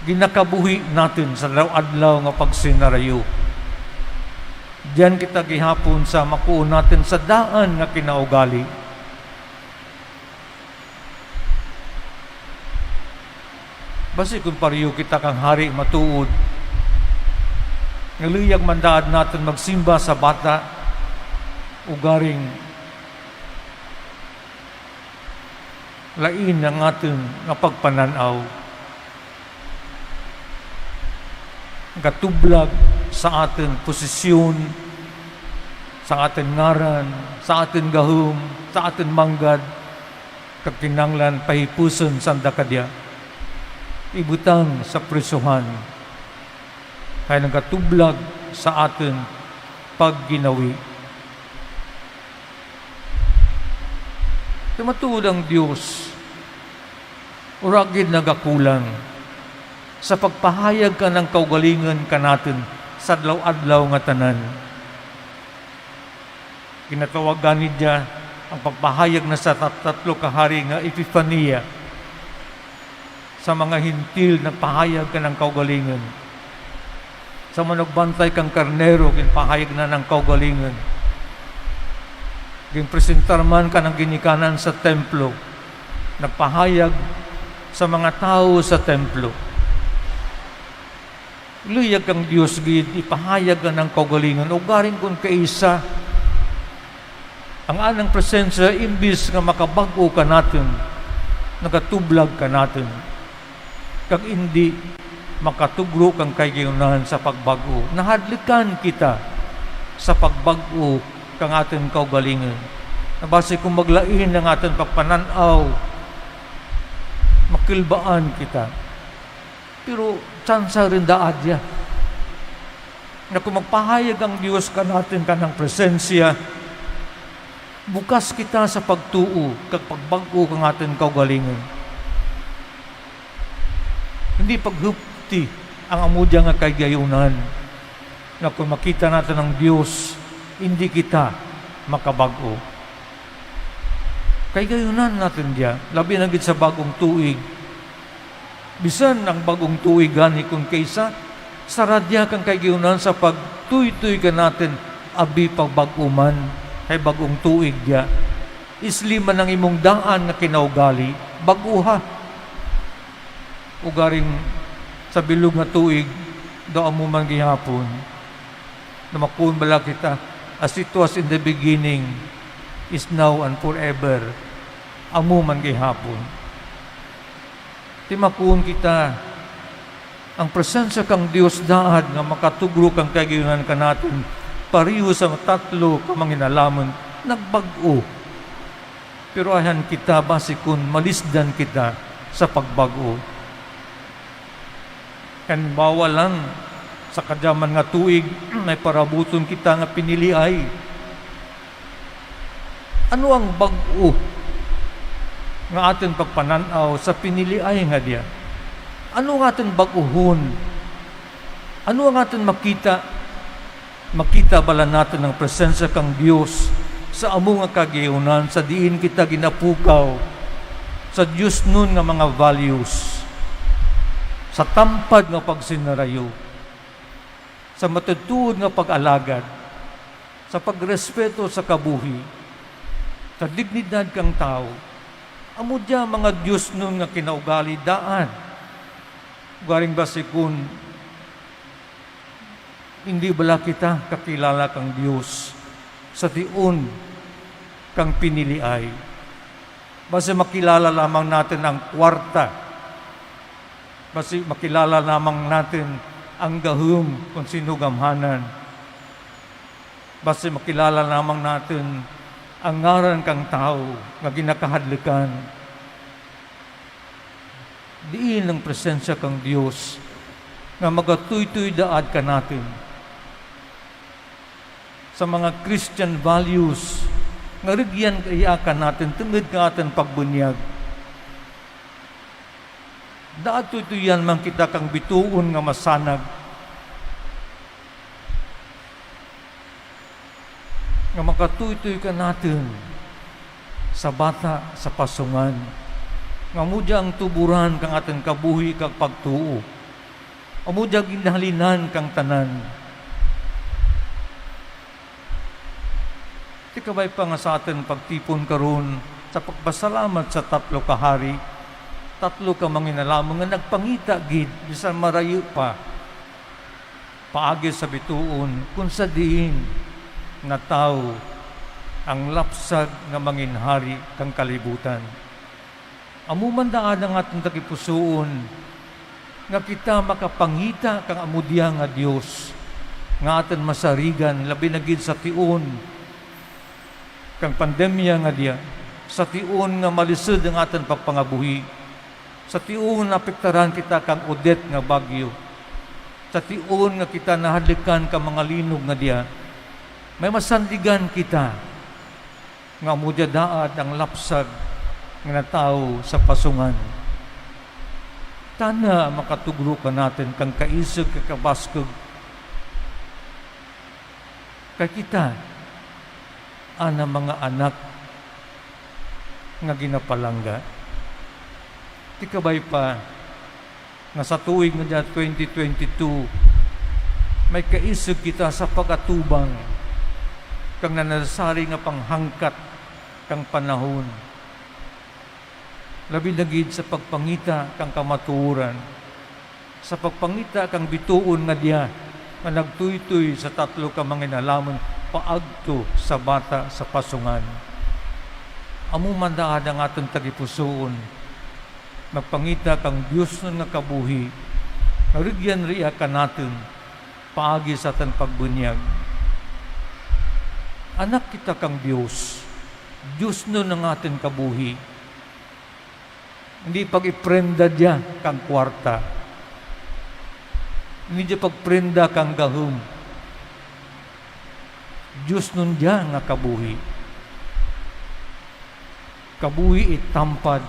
ginakabuhi naton sa adlaw-adlaw nga pagsinarayo. Diyan kita gihapon sa makuon naton sa daan nga kinaugali. Basi kung pareho kita kang hari matuod, nga luyag man daad naton magsimba sa bata, ugaring lain ang aton nga pagpanan-aw. Gatublag sa aton posisyon, sa aton ngaran, sa aton gahom, sa aton manggad, kag kinahanglan pahipuson sanda kadya, ibutang sa prisuhan, kay nagatublag sa aton pagginawi. Kay matuod ang Dios, wala gid nagakulang sa pagpahayag kanang kaugalingon kanaton sa adlaw-adlaw nga tanan. Ginatawag gani dia ang pagpahayag na sa tat-, tatlo ka hari nga Epifania. Sa mga Hentil nagpahayag kanang kaugalingon. Sa mga nagbantay kang karnero, ginpahayag na nang kaugalingon. Ginpresentar man kanang ginikanan sa templo, nagpahayag sa mga tawo sa templo. Luyag kang Dios gid ipahayag anang kaugalingon, ugaring kun kaisa ang anang presensya, imbis nga makabag-o kanaton, nagatublag kanaton, kag indi makatugro kang kahigayunan sa pagbag-o. Nahadlukan kita sa pagbag-o kang aton kaugalingon. Nabasi kung maglain ang aton pagpanan-aw, makilbaan kita. Pero tsansa rin daad ya nga kung magpahayag ang Dios kanaton kanang presensya, bukas kita sa pagtuo kag pagbag-o kang aton kaugalingon. Hindi paghupti ang amo diya nga kahigayunan nga kung makita naton ang Dios, hindi kita makabag-o. Kahigayunan naton diya, labi na gid sa bag-ong tuig. Bisan ang bag-ong tuig gani, kung kaysa, sara diya kang kahigayunan sa pagtuytoy kanaton, abi pa bag-o man, kay bag-ong tuig diya. Isli man ang imong daan nga kinaugali, bag-uha. Ugaring sa bilog nga tuig, daw amo man gihapon. Namakon bala kita, "As it was in the beginning, is now, and forever." Amo man gihapon. Timakon kita, ang presensya kang Dios daad nga makatugro kang kahigayunan kanaton, pareho sa tatlo ka manginalaman, nagbag-o. Pero ayhan kita basi kon malisdan kita sa pagbag-o. Halimbawa lang, sa kadyaman nga tuig, may parabuton kita nga piniliay. Ano ang bag-o nga aton pagpanan-aw sa piniliay nga diya? Ano ang aton bag-uhon? Ano ang aton makita? Makita bala naton ang presensya kang Dios sa amo nga kahigayunan sa diin kita ginapukaw sa diosnon nga mga values, sa tampad nga pagsinarayo, sa matutuod nga pag-alagad, sa pagrespeto sa kabuhi, sa dignidad kang tawo? Amo diya mga diosnon nga kinaugali daan. Ugaring basi kon hindi bala kita kakilala kang Dios sa tion kang piniliay? Basi makilala lamang naton ang kwarta. Basi makilala lamang naton ang gahom kung sino gamhanan. Basi makilala lamang naton ang ngaran kang tawo nga ginakahadlukan. Diin ang presensya kang Dios nga magatuytoy daad kanaton sa mga Christian values nga rugyan kaya kanaton tungod nga aton pagbunyag. Daad tuytoyan man kita kang bituon nga masanag, nga makatuytoy kanaton sa bata sa pasungan, nga amo diya ang tuboran kang aton kabuhi kag pagtuo. Amo diya ginhalinan kang tanan. Ti kabay pa nga sa aton pagtipon karon sa pagpasalamat sa tatlo ka hari, tatlo ka manginalaman nga nagpangita gid, bisan marayo pa, paagi sa bituon, kung sa diin natawo ang lapsag nga manginhari kang kalibutan. Amo man daan ang aton tagipusoon, nga kita makapangita kang amo diya nga Dios, nga aton masarigan, labi na gid sa tion kang pandemya nga diya, sa tion nga malisod ang aton pagpangabuhi, sa tion naapektaran kita kang Odette nga bagyo, sa tion nga kita nahadlukan ka mga linog nga diya, may masandigan kita nga amo diya daad ang lapsag nga natawo sa pasungan. Tana makatugro kanaton kang kaisog kag kabaskog. Kay kita, ana, mga anak nga ginapalangga, ti kabay pa nga sa tuig nga dya twenty twenty-two, may kaisog kita sa pag-atubang kang nanasari nga panghangkat kang panahon, labi na gid sa pagpangita kang kamatuoran, sa pagpangita kang bituon nga diya nga nagtuytoy sa tatlo ka manginalaman paagto sa bata sa pasungan. Amo man daad ang aton tagipusoon, Magpangita kang diosnon nga kabuhi nga rugyan ria kanaton paagi sa atan pagbunyag. Anak kita kang Dios, diosnon ang aton kabuhi. Hindi pag-iprenda dia kang kwarta. Hindi dia pagprenda kang gahom. Diosnon dia nga kabuhi. Kabuhi itampad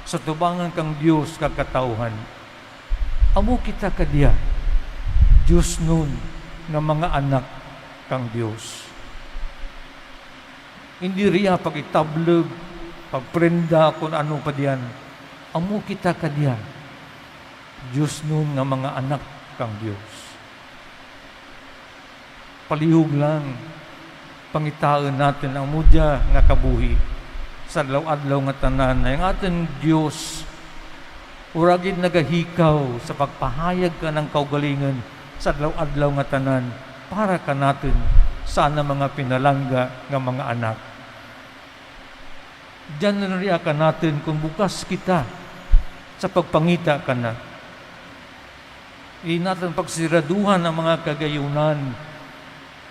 sa tubangan kang Dios kag katawhan. Amo kita ka dia, diosnon nga mga anak kang Dios. Hindi ria pag-itablog, pagprenda, kun ano pa diyan. Amo kita ka dia, diosnon nga mga anak kang Dios. Palihog lang, pangitaon naton ang amo dia nga kabuhi sa adlaw-adlaw nga tanan, nga ang aton Dios ura gid nagahikaw sa pagpahayag kanang kaugalingon sa adlaw-adlaw nga tanan para kanaton sa anang mga pinalangga nga mga anak. Diyan na ria kanaton kung bukas kita sa pagpangita kana. Di naton pagsiraduhan ang mga kagayunan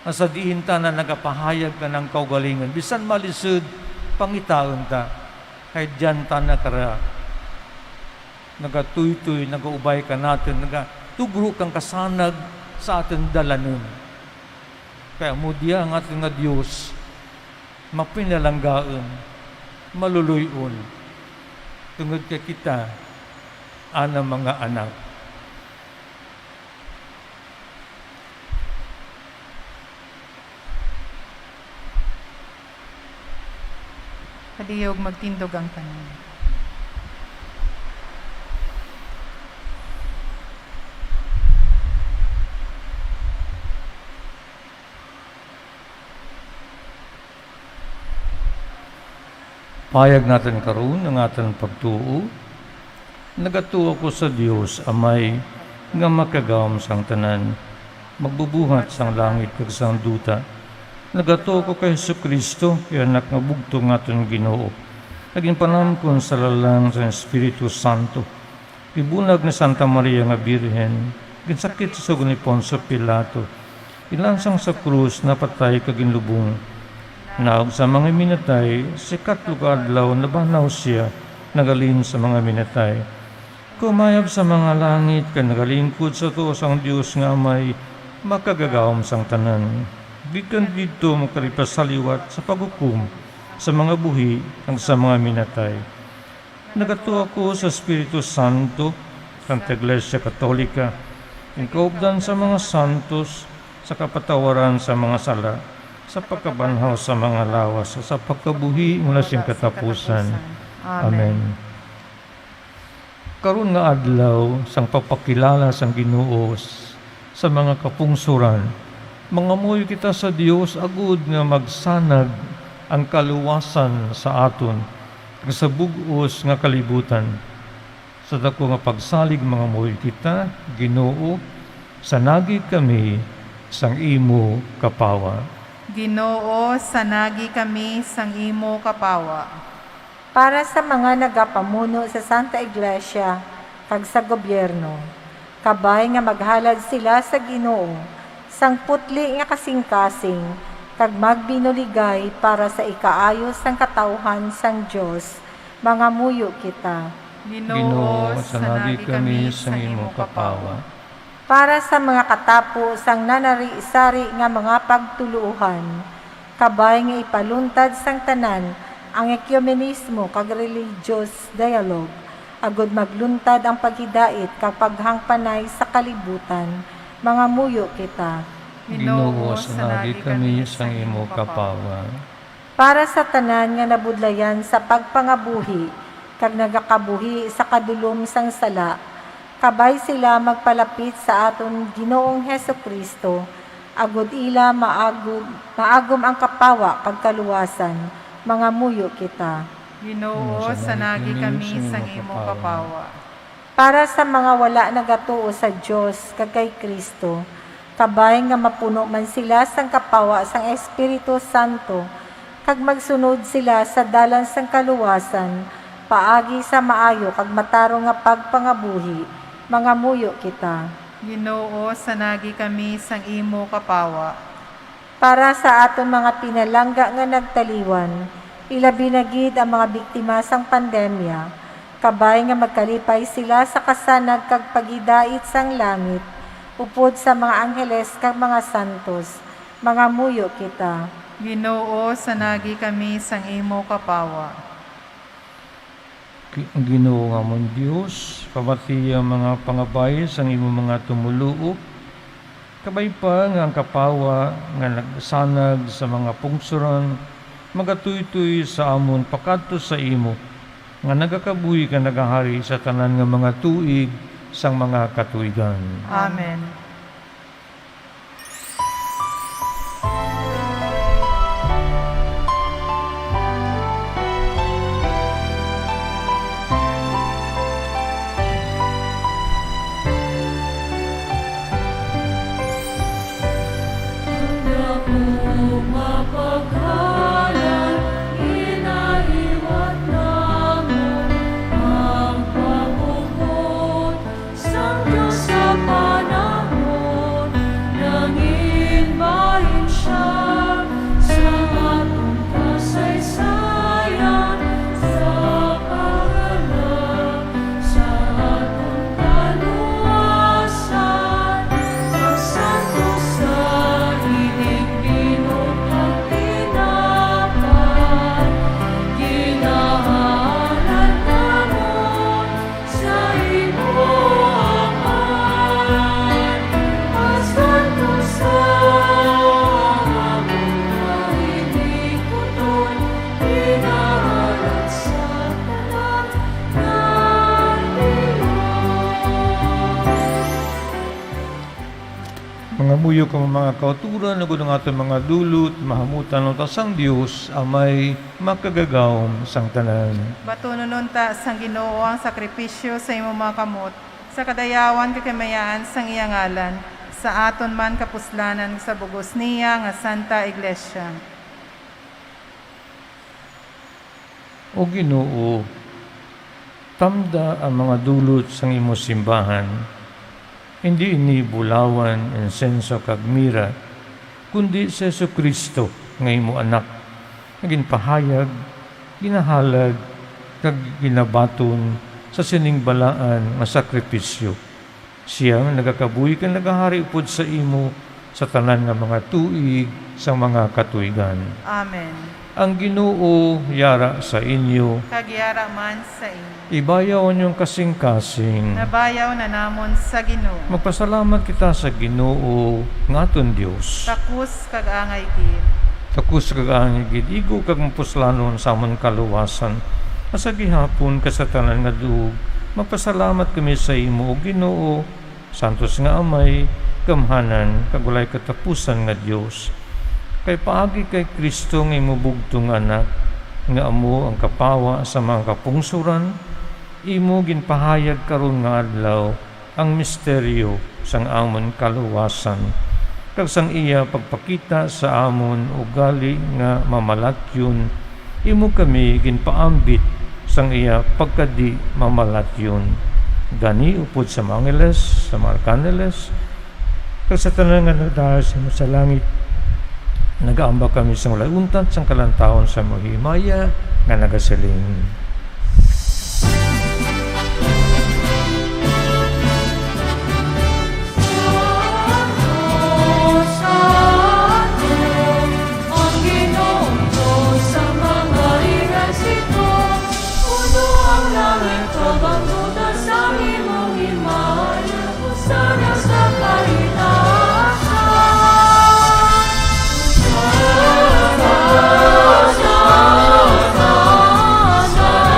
nga sa diin ta na nagapahayag kanang kaugalingon. Bisan malisod, pangitaon ta. Kay diyan ta na kara nagatuytoy, nagaubay kanaton, nagatugro kang kasanag sa aton dalanon. Kay amo diya ang aton nga Dios, mapinalanggaon, maluloy-on, tungod kay kita anang mga anak. Palihog, magtindog ang tanan. Pahayag naton karon ang aton pagtuo. Nagatuo ako sa Dios Amay nga Makagagahom sang Tanan, Magbubuhat sang langit kag sang duta. Nagatuo ako kay Jesu-Cristo, iya Anak nga bugtong nga aton Ginoo, nga ginpanamkon sa lalang sang Espiritu Santo, gibunag ni Santa Maria nga Birhen, ginsakit sa sugo ni Poncio Pilato, ginlansang sa krus, napatay kag ginlubong. Naog sa mga minatay, sa ikatlo ka adlaw nabanaw sia, naghalin sa mga minatay. Kumayab sa mga langit kag nagalingkod sa tuo sang Dios nga Amay, Makagagahom sang tanan. Gikan didto makalipas sa liwat sa paghukom sa mga buhi kag sa mga minatay. Nagatuo ako sa Espiritu Santo, sa Santa Iglesia Katolika, ang kaupdan sa mga santos, sa kapatawaran sa mga sala, sa pagkabanhaw sa mga lawas, sa pagkabuhi nga wala sing katapusan. Amen. Karon nga adlaw sang pagpakilala sang Ginoo s-, sa mga kapungsoran, mangamuyo kita sa Dios agud nga magsanag ang kaluwasan sa aton kag sa bug-os nga kalibutan. Sa daku nga pagsalig, mangamuyo kita: Ginoo, sanagi kami sang imo kapawa. Ginoo, sanagi kami sang imo kapawa. Para sa mga nagapamuno sa Santa Iglesia kag sa gobyerno, kabay nga maghalad sila sa Ginoo sang putli nga kasingkasing kag magbinuligay para sa ikaayo sang katawuhan sang Dios, mangamuyo kita. Ginoo, sanagi kami sang imo kapawa. Para sa mga katapo sang nanari-sari nga mga pagtuloohan, kabay nga ipaluntad sang tanan ang ekumenismo kag religious dialogue, agud magluntad ang paghidait kag paghangpanay sa kalibutan, mangamuyo kita. Ginoo, sanagi kami sang imo kapawa. Para sa tanan nga nabudlayan sa pagpangabuhi kag nagakabuhi sa kadulom sang sala, kabay sila magpalapit sa aton Ginoong Jesu-Cristo, agud ila maagom, maagom ang kapawa kag kaluwasan, mangamuyo kita. Ginoo, sanagi kami sang imo kapawa. Para sa mga wala nagatuo sa Dios kag kay Cristo, kabay nga mapuno man sila sang kapawa sang Espiritu Santo, kag magsunod sila sa dalan sang kaluwasan, Paagi sa maayo kag matarong nga pagpangabuhi, mangamuyo kita. Ginoo, sanagi kami sang imo kapawa. Para sa aton mga pinalangga nga nagtaliwan, ilabi na gid ang mga biktima sang pandemya, kabay nga magkalipay sila sa kasanag kag paghidait sang langit, upod sa mga angheles kag mga santos, mangamuyo kita. Ginoo, sanagi kami sang imo kapawa. Ki-, Ginoo nga amon Dios, pamati ang mga pangabay sang imo mga tumoluo, kabay pa nga ang kapawa nga nagsanag sa mga pungsoran magatuytoy sa amon pakadto sa imo, nga nagakabuhi kag nagahari sa tanan nga mga tuig sang mga katuigan. Amen. Sang Dios sa panahon, nangin bahin sia sa aton kasaysayan, sa paghanap sa aton kaluwasan. Ang santo sa ining binuang tinapay, ginahalad namon sa imo, Amay, pasanto sa amon kahinikuton, pinahalat sa tanan nga Dios. Mangamuyo kamo, mga kauturan, agod ang aton mga dulot mahamutan unta sang Dios, Amay makagagahom sang tanan. Batunon unta sang Ginoo ang sakripisyo sa imo mga kamot, sa kadayawan kag kahimayaan sang iya ngalan, sa aton man kapuslanan, sa bug-os niya nga Santa Iglesia. O Ginoo, tamda ang mga dulot sang imo simbahan. Indi ini bulawan, insenso, kag mira, kundi si Jesu-Cristo nga imo Anak, nga ginpahayag, ginahalad, kag ginabaton sa sining balaan nga sakripisyo. Sia nga nagakabuhi kag nagahari upod sa imo sa tanan nga mga tuig sang mga katuigan. Amen. Ang Ginoo yara sa inyo. Kag yara man sa inyo. Ibayaw ang inyong kasingkasing. Nabayaw na namon sa Ginoo. Magpasalamat kita sa Ginoo nga aton Dios. Takos kag angay gid. Takos kag angay gid, igo kag mapuslanon sa amon kaluwasan, nga sa gihapon kag sa tanan nga duog magpasalamat kami sa imo, O Ginoo, santos nga Amay, gamhanan kag walay katapusan nga Dios. Kay paagi kay Cristo nga imo bugtong nga Anak, nga amo ang kapawa sa mga kapungsoran, imo ginpahayag karon nga adlaw ang misteryo sang amon kaluwasan, kag sang iya pagpakita sa amon ugali nga mamalatyon, imo kami ginpaambit sang iya pagkadi-mamalatyon. Gani, upod sa mga angeles, sa mga arkangeles, kag sa tanan nga nagdahil sa imo sa langit, nagaamba kami sang walay untat sang kalantawon sa imo himaya nga nagasiling: Ang Ginoo Dios sa mga ehersito, puno ang langit kag ang duta sang imong himaya. Hosana sa kahitaasan. Hosana, Hosana, Hosana.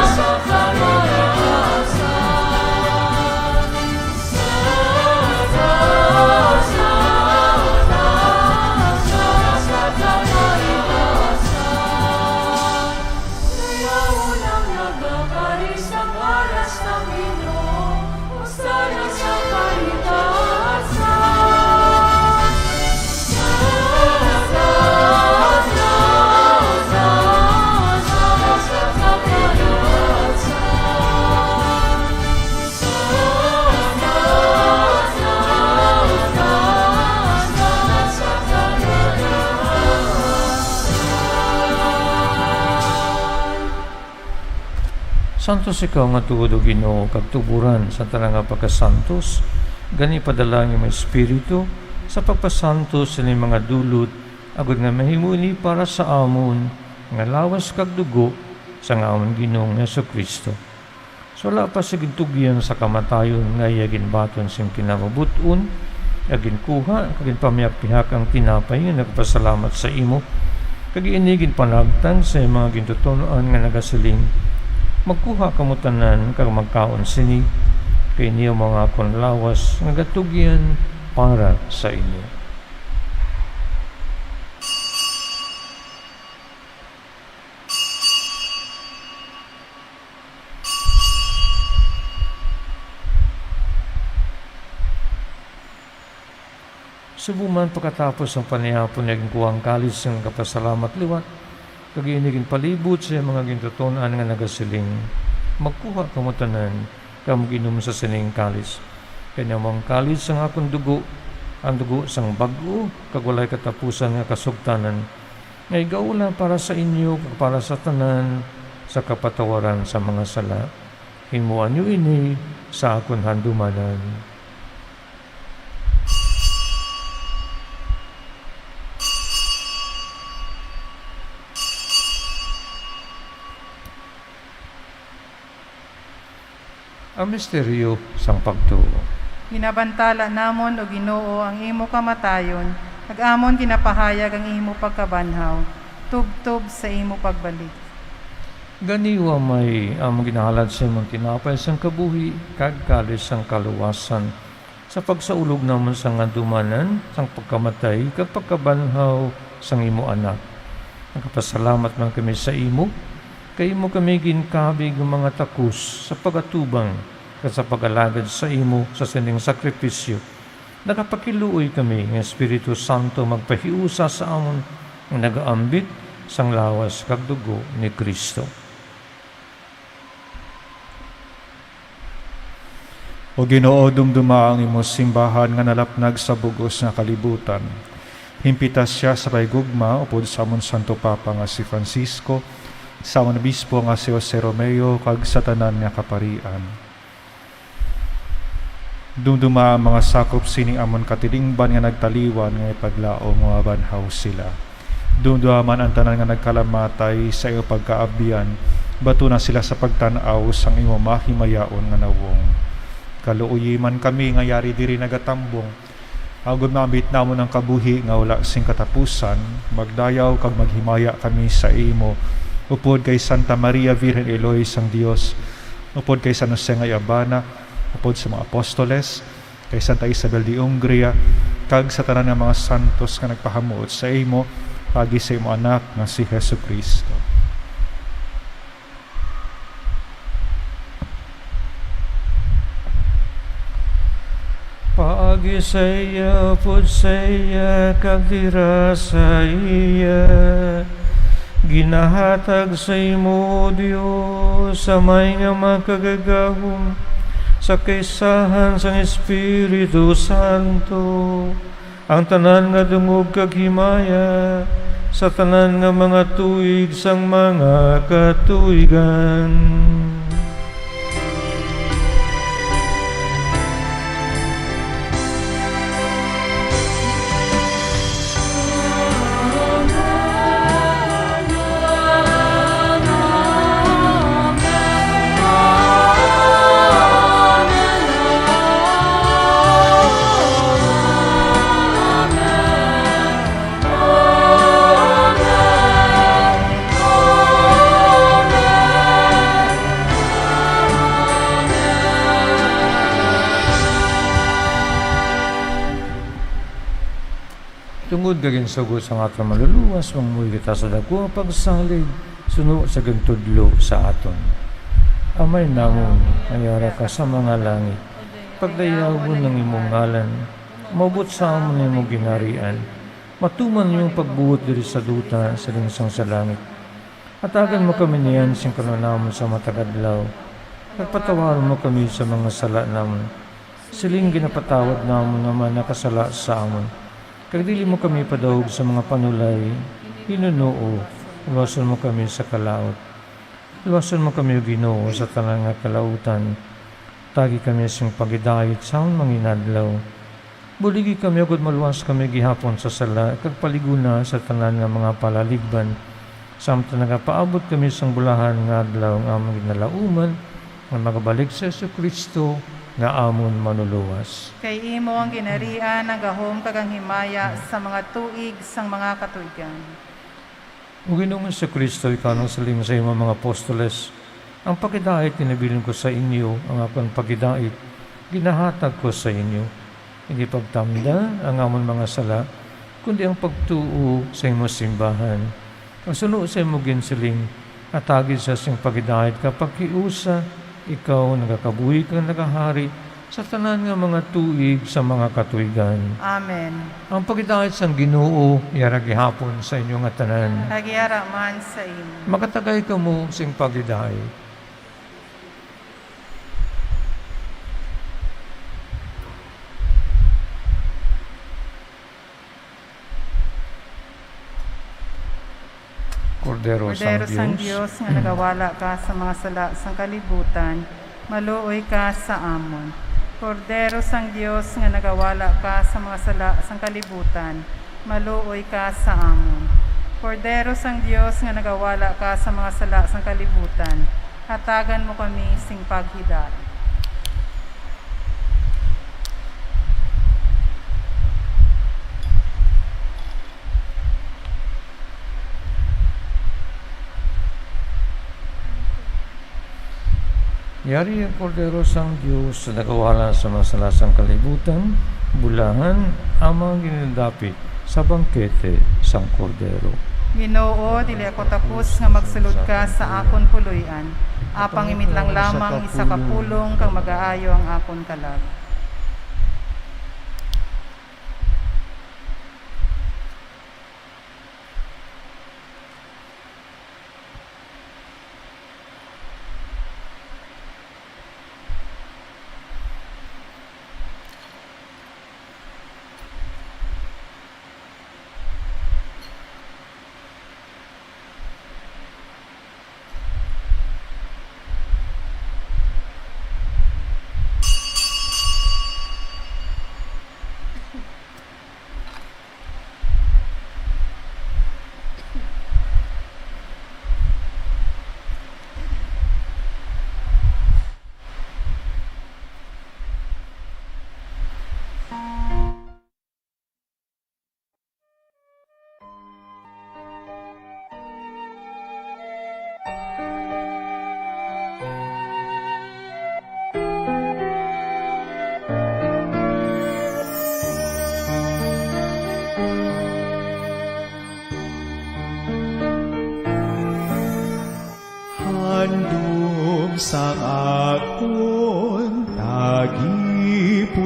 Santos ikaw nga tuod, O Ginoo, kag tuboran sa tanan nga pagkasantos, gani padala ang imong Espiritu sa pagpasantos sini mga dulot, agod nga mahimo ini para sa amon nga lawas kag dugo sang amon Ginoong Jesu-Cristo. Sa wala pa sa gintugyan sa kamatayon nga iya ginbaton sing kinamabut-on, nga ginkuha kag ginpamihak-pihak ang tinapay nga nagpasalamat sa imo, kag ini ginpanagtang sa iyang mga gintuton-an nga nagasiling, "Magkuha kamo tanan kag magkaon sini, kay ini amo ang akon lawas nga gatugyan para sa inyo." Subong man, pagkatapos sang panihapon, niya ginkuha ang kalis nga nagapasalamat liwat, kag ini ginpalibot sa iyang mga gintuton-an nga nagasiling, "Magkuha kamo tanan, kag mag-inom sa sining kalis. Kay ini amo ang kalis sang akon dugo, ang dugo sang bag-o kag walay katapusan nga kasugtanan, nga igaula para sa inyo kag para sa tanan sa kapatawaran sa mga sala. Himoa niyo ini sa akon handumanan." Ang misteryo sang pagtuo. Ginabantala namon, O Ginoo, ang imo kamatayon, kag amon ginapahayag ang imo pagkabanhaw, tubtob sa imo pagbalik. Gani, O Amay, amon ginahalad sa imong tinapay sang kabuhi kag kalis sang kaluwasan, sa pagsaulog namon sang handumanan sang pagkamatay kag pagkabanhaw sang imo Anak. Nagapasalamat man kami sa imo, kay imo kami ginkabig nga mga takos sa pag-atubang kag sa pag-alagad sa imo sa sining sakripisyo. Nagapakiluoy kami nga Espiritu Santo magpahiusa sa amon nga nagaambit sang lawas kag dugo ni Cristo. O Ginoo, dumduma ang imo simbahan nga nalapnag sa bug-os nga kalibutan. Himpita sia sa pahigugma upod sa amon Santo Papa nga si Francisco, sa amon Obispo nga si Jose Romeo, kag sa tanan nga kaparian. Dumduma ang mga sakop sining amon katilingban nga nagtaliwan, nga ipaglaom nga mabanhaw sila. Dumduma man ang tanan nga nagkalamatay sa imo pagkaabyan, batuna sila sa pagtan-aw sang imo mahimayaon nga nawong. Kaluoyi man kami nga yari diri nagatambong, agod maambit namon ang kabuhi nga wala sing katapusan. Magdayaw kag maghimaya kami sa imo, upod kay Santa Maria, Virgen Eloy sang Dios, upod kay San Jose nga iya bana, upod sa mga apostoles, kay Santa Isabel de Hungria, kag sa tanan nga mga santos nga nagpahamuot sa imo, paagi sa imo Anak nga si Jesu-Cristo. Paagi sa iya, upod sa iya, kag dira sa iya, ginahatag sa imo, O Dios, Amay nga Makagagahom, sa kaisahan sang Espiritu Santo, ang tanan nga dungog kag himaya sa tanan nga mga tuig sang mga katuigan. Tungod kay ginsugo sang aton Manluluwas, mangumuyo kita sa daku nga pagsalig suno sa gintudlo sa aton. Amay namon nga yara ka sa mga langit, pagdayawon ang imong ngalan, umabot sa amon ang imong ginharian, matuman ang imong pagbuot diri sa duta siling sang sa langit. Hatagan mo kami niyan sing kan-on namon sa matag adlaw, kag patawaron mo kami sa mga sala namon, siling ginapatawad namon ang mga nakasala sa amon. Kag dili mo kami padahog sa mga panulay, hinunoo, luwason mo kami sa kalaut. Luwason mo kami, O Ginoo, sa tanan nga kalautan. Tagi kami sing paghidait sa amon mga inadlaw. Buligi kami, agod maluwas kami gihapon sa sala, kag paliguna sa tanan nga mga palaligban, samtang nagapaabot kami sang bulahan nga adlaw nga amon ginalauman, nga magabalik si Jesu-Cristo nga amon Manlulowas. Kay imo ang ginharian, ang gahom, kag ang himaya sa mga tuig sang mga katuigan. O Ginoong Jesu-Cristo, ikaw nagsiling sa imo mga apostoles, "Ang paghidait ginabilin ko sa inyo, ang akon paghidait ginahatag ko sa inyo." Indi pagtamda ang amon mga sala, kundi ang pagtuo sa imo simbahan. Kasuno sa imo ginsiling, hatagi sa sing paghidait ka paghiusa, ikaw nagakabuhi kag nagahari sa tanan nga mga tuig sa mga katuigan. Amen. Ang paghidait sang Ginoo yara gihapon sa inyo nga tanan. Kag yara man sa imo. Makatagay kamo sing paghidait. Kordero sang Kordero sang Dios. Dios, nga nagawala ka sa mga sala sang kalibutan, maluoy ka sa amon. Kordero sang Dios, nga nagawala ka sa mga sala sang kalibutan, maluoy ka sa amon. Kordero sang Dios, nga nagawala ka sa mga sala sang kalibutan, hatagan mo kami sing paghidait. Yari ang Kordero sang Dios, nagawala sa mga sala sang kalibutan, bulahan, amang ginadapit sa bangkete sang Kordero. Ginoo, dili ako tapos nga magsulod ka sa akon puloy-an, apang imit lang lamang isa ka pulong kag magaayo ang akon kalag. Handom sang akon tagipusoon,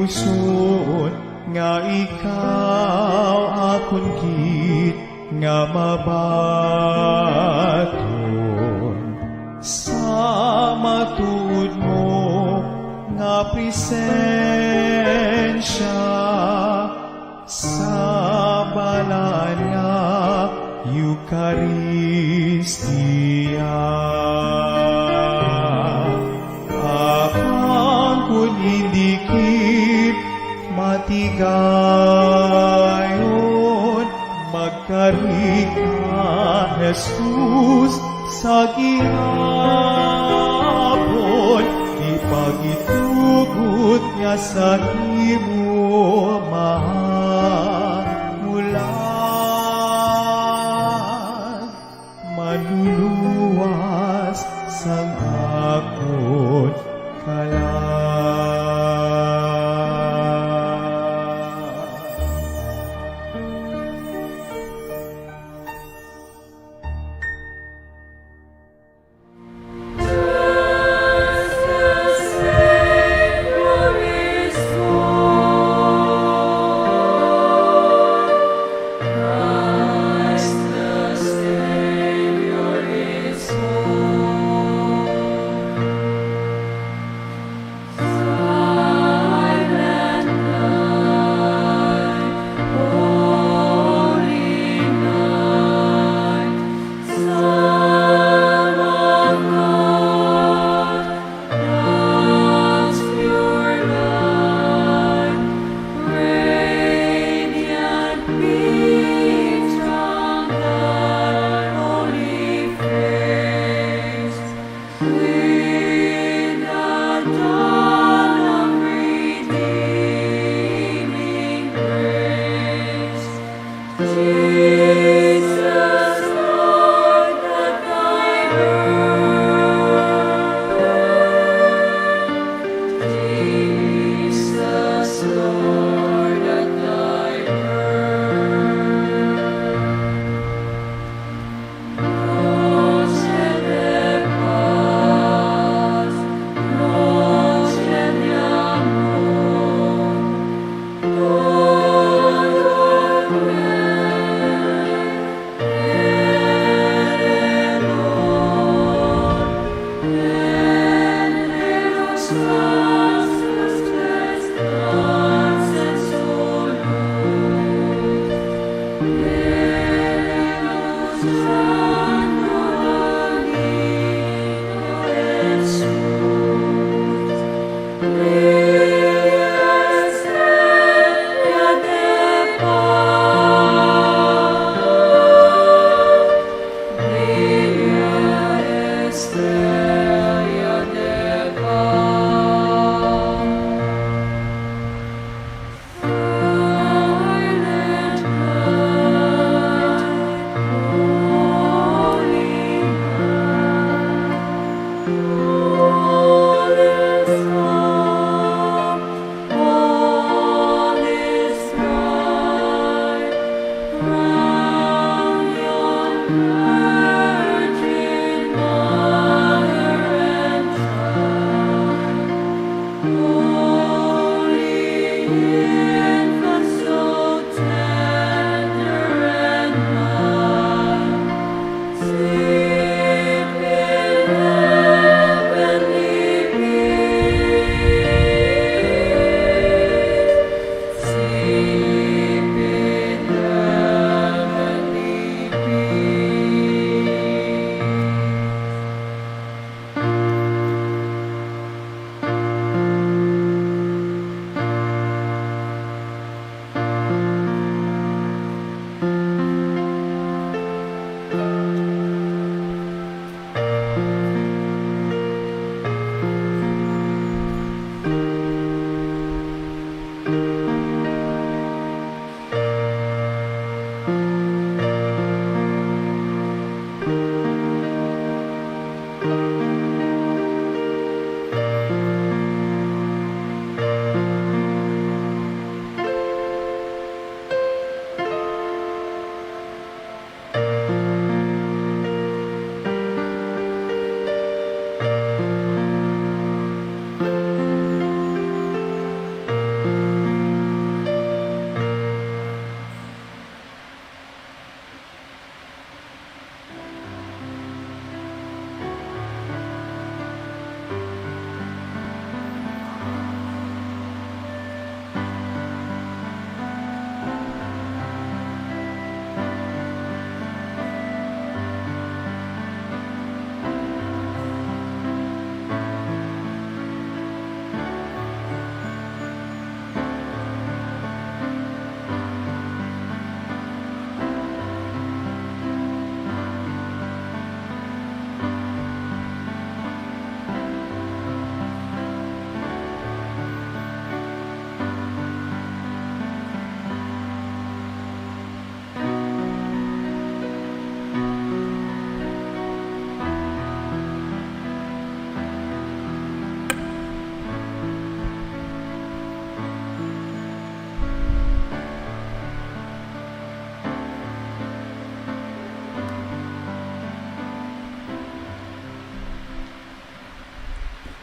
nga ikaw akon gid nga mabaton. Sa matuod mo nga presensya, sa balaan nga Eukaristia. Apang kon indikit matigayon, magkari ka, Jesus, sa gihapon, ipagitugot nga sa imo mahamulan, manluluwas sang akon kalag.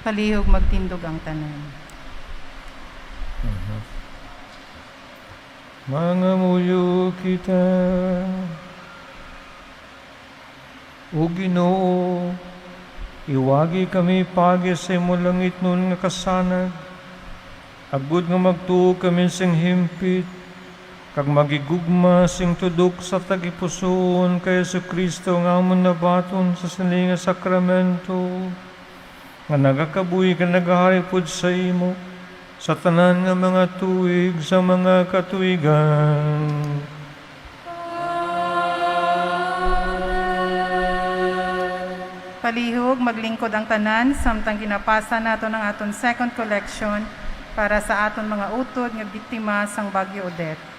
Palihog magtindog ang tanan. Mangamuyo kita. O Ginoo, iwagi kami paagi sa imo langitnon nga kasanag, agod nga magtuo kami sing himpit kag maghigugma sing tudok sa tagipusoon kay Jesu-Cristo nga amon nabaton sa sini nga sakramento, nga nagakabuhi kag nagahari upod sa imo sa tanan nga mga tuig sa mga katuigan. Palihog, maglingkod ang tanan, samtang ginapasa naton ang aton second collection para sa aton mga utod nga biktima sang Bagyo Odette.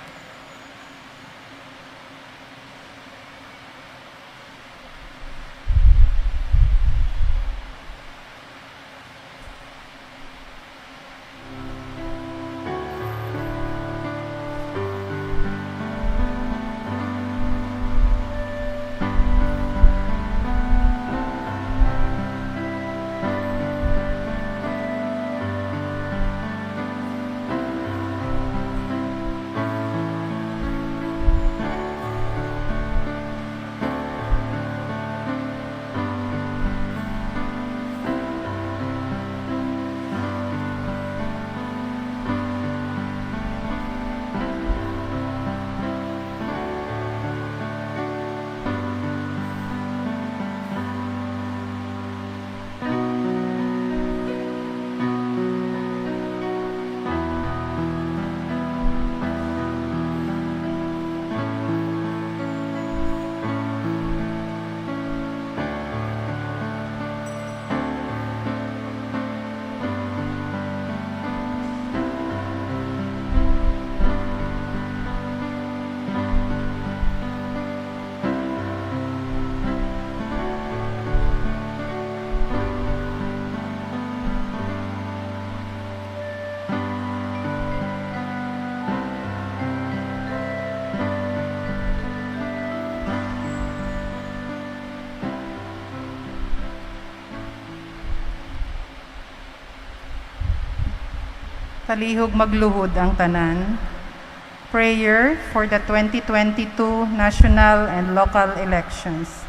Palihog magluhod ang tanan. Prayer for the twenty twenty-two national and local elections.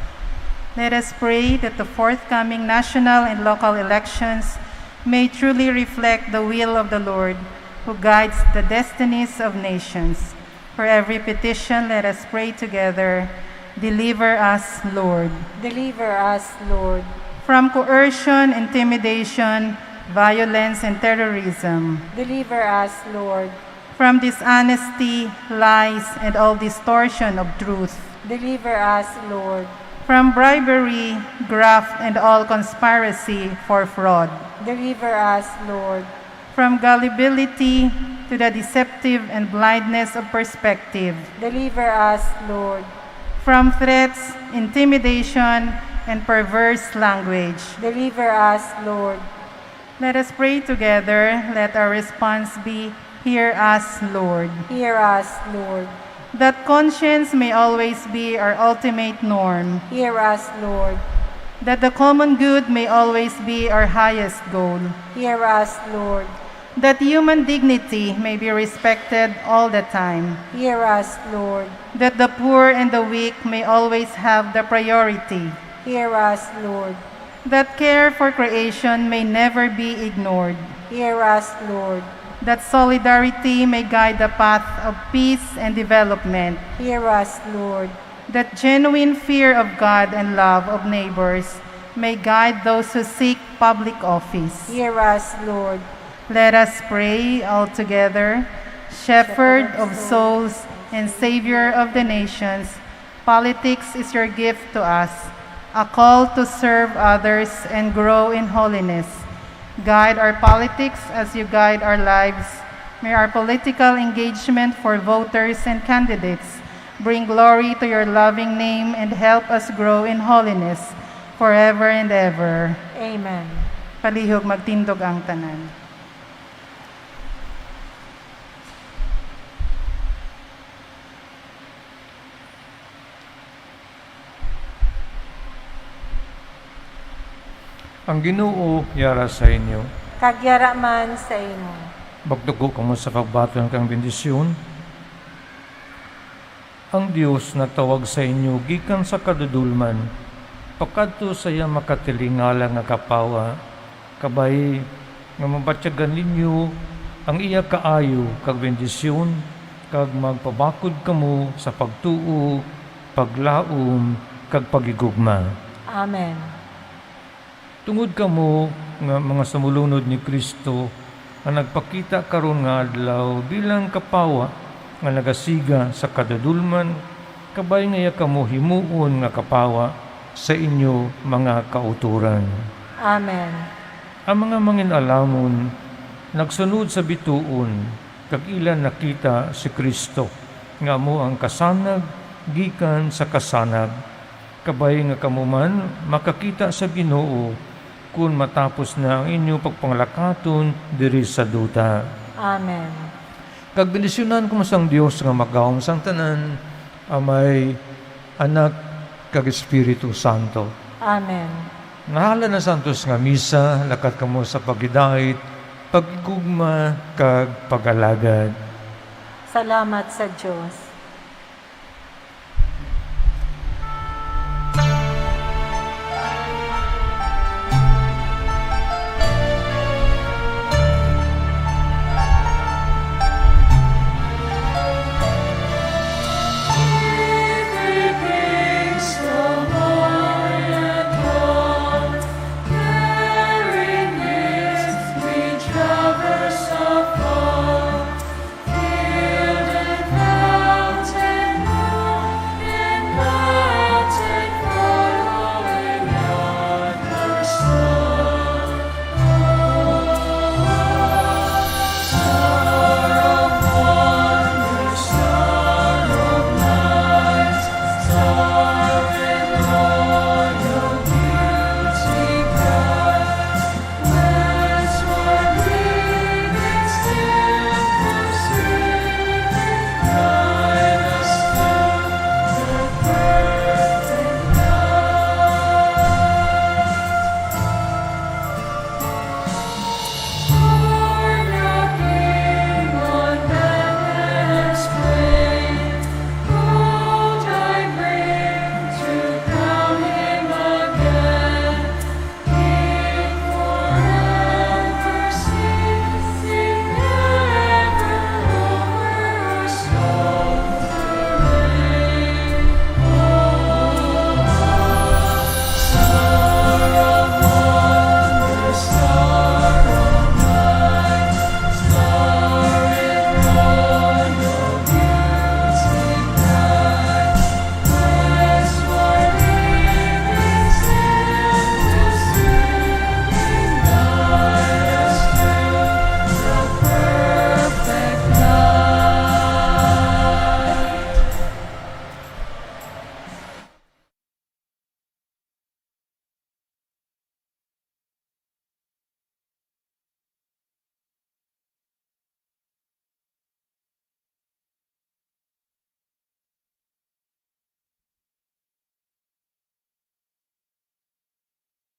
Let us pray that the forthcoming national and local elections may truly reflect the will of the Lord, who guides the destinies of nations. For every petition, let us pray together. Deliver us, Lord. Deliver us, Lord. From coercion, intimidation, violence, and terrorism. Deliver us, Lord. From dishonesty, lies, and all distortion of truth. Deliver us, Lord. From bribery, graft, and all conspiracy for fraud. Deliver us, Lord. From gullibility to the deceptive and blindness of perspective. Deliver us, Lord. From threats, intimidation, and perverse language. Deliver us, Lord. Let us pray together. Let our response be, "Hear us, Lord." Hear us, Lord. That conscience may always be our ultimate norm. Hear us, Lord. That the common good may always be our highest goal. Hear us, Lord. That human dignity may be respected all the time. Hear us, Lord. That the poor and the weak may always have the priority. Hear us, Lord. That care for creation may never be ignored. Hear us, Lord. That solidarity may guide the path of peace and development. Hear us, Lord. That genuine fear of God and love of neighbors may guide those who seek public office. Hear us, Lord. Let us pray all together. Shepherd of souls and Savior of the nations, politics is your gift to us, a call to serve others and grow in holiness. Guide our politics as you guide our lives. May our political engagement for voters and candidates bring glory to your loving name and help us grow in holiness forever and ever. Amen. Palihog magtindog ang tanan. Ang Ginoo yara sa inyo. Kag yara man sa imo. Magtugo kamo sa pagbaton kang bendisyon. Ang Dios nagtawag sa inyo gikan sa kadudolman, pakadto sa iya makatilingala nga kapawa, kabay nga mabatyagan ninyo ang iya kaayo kag bendisyon, kag magpabakod kamo sa pagtuo, paglaom, kag paghigugma. Amen. Tungod kamo nga mga sumulunod ni Cristo nga nagpakita karon nga adlaw bilang kapawa nga nagasiga sa kadudolman, kabay nga iya kamo himuon nga kapawa sa inyo mga kautoran. Amen. Ang mga mangin-alamon nagsunod sa bituon, kag ila nakita si Cristo, nga amo ang kasanag gikan sa kasanag. Kabay nga kamo man makakita sa Ginoo, kon matapos na ang inyo pagpangalakaton diri sa duta. Amen. Kag bendisyonan ko sang Dios nga magawom sang tanan, Amay, Anak, kag Espiritu Santo. Amen. Nahala na santos nga misa, lakat kamo sa paghidait, paghigugma, kag pag-alagad. Salamat sa Dios.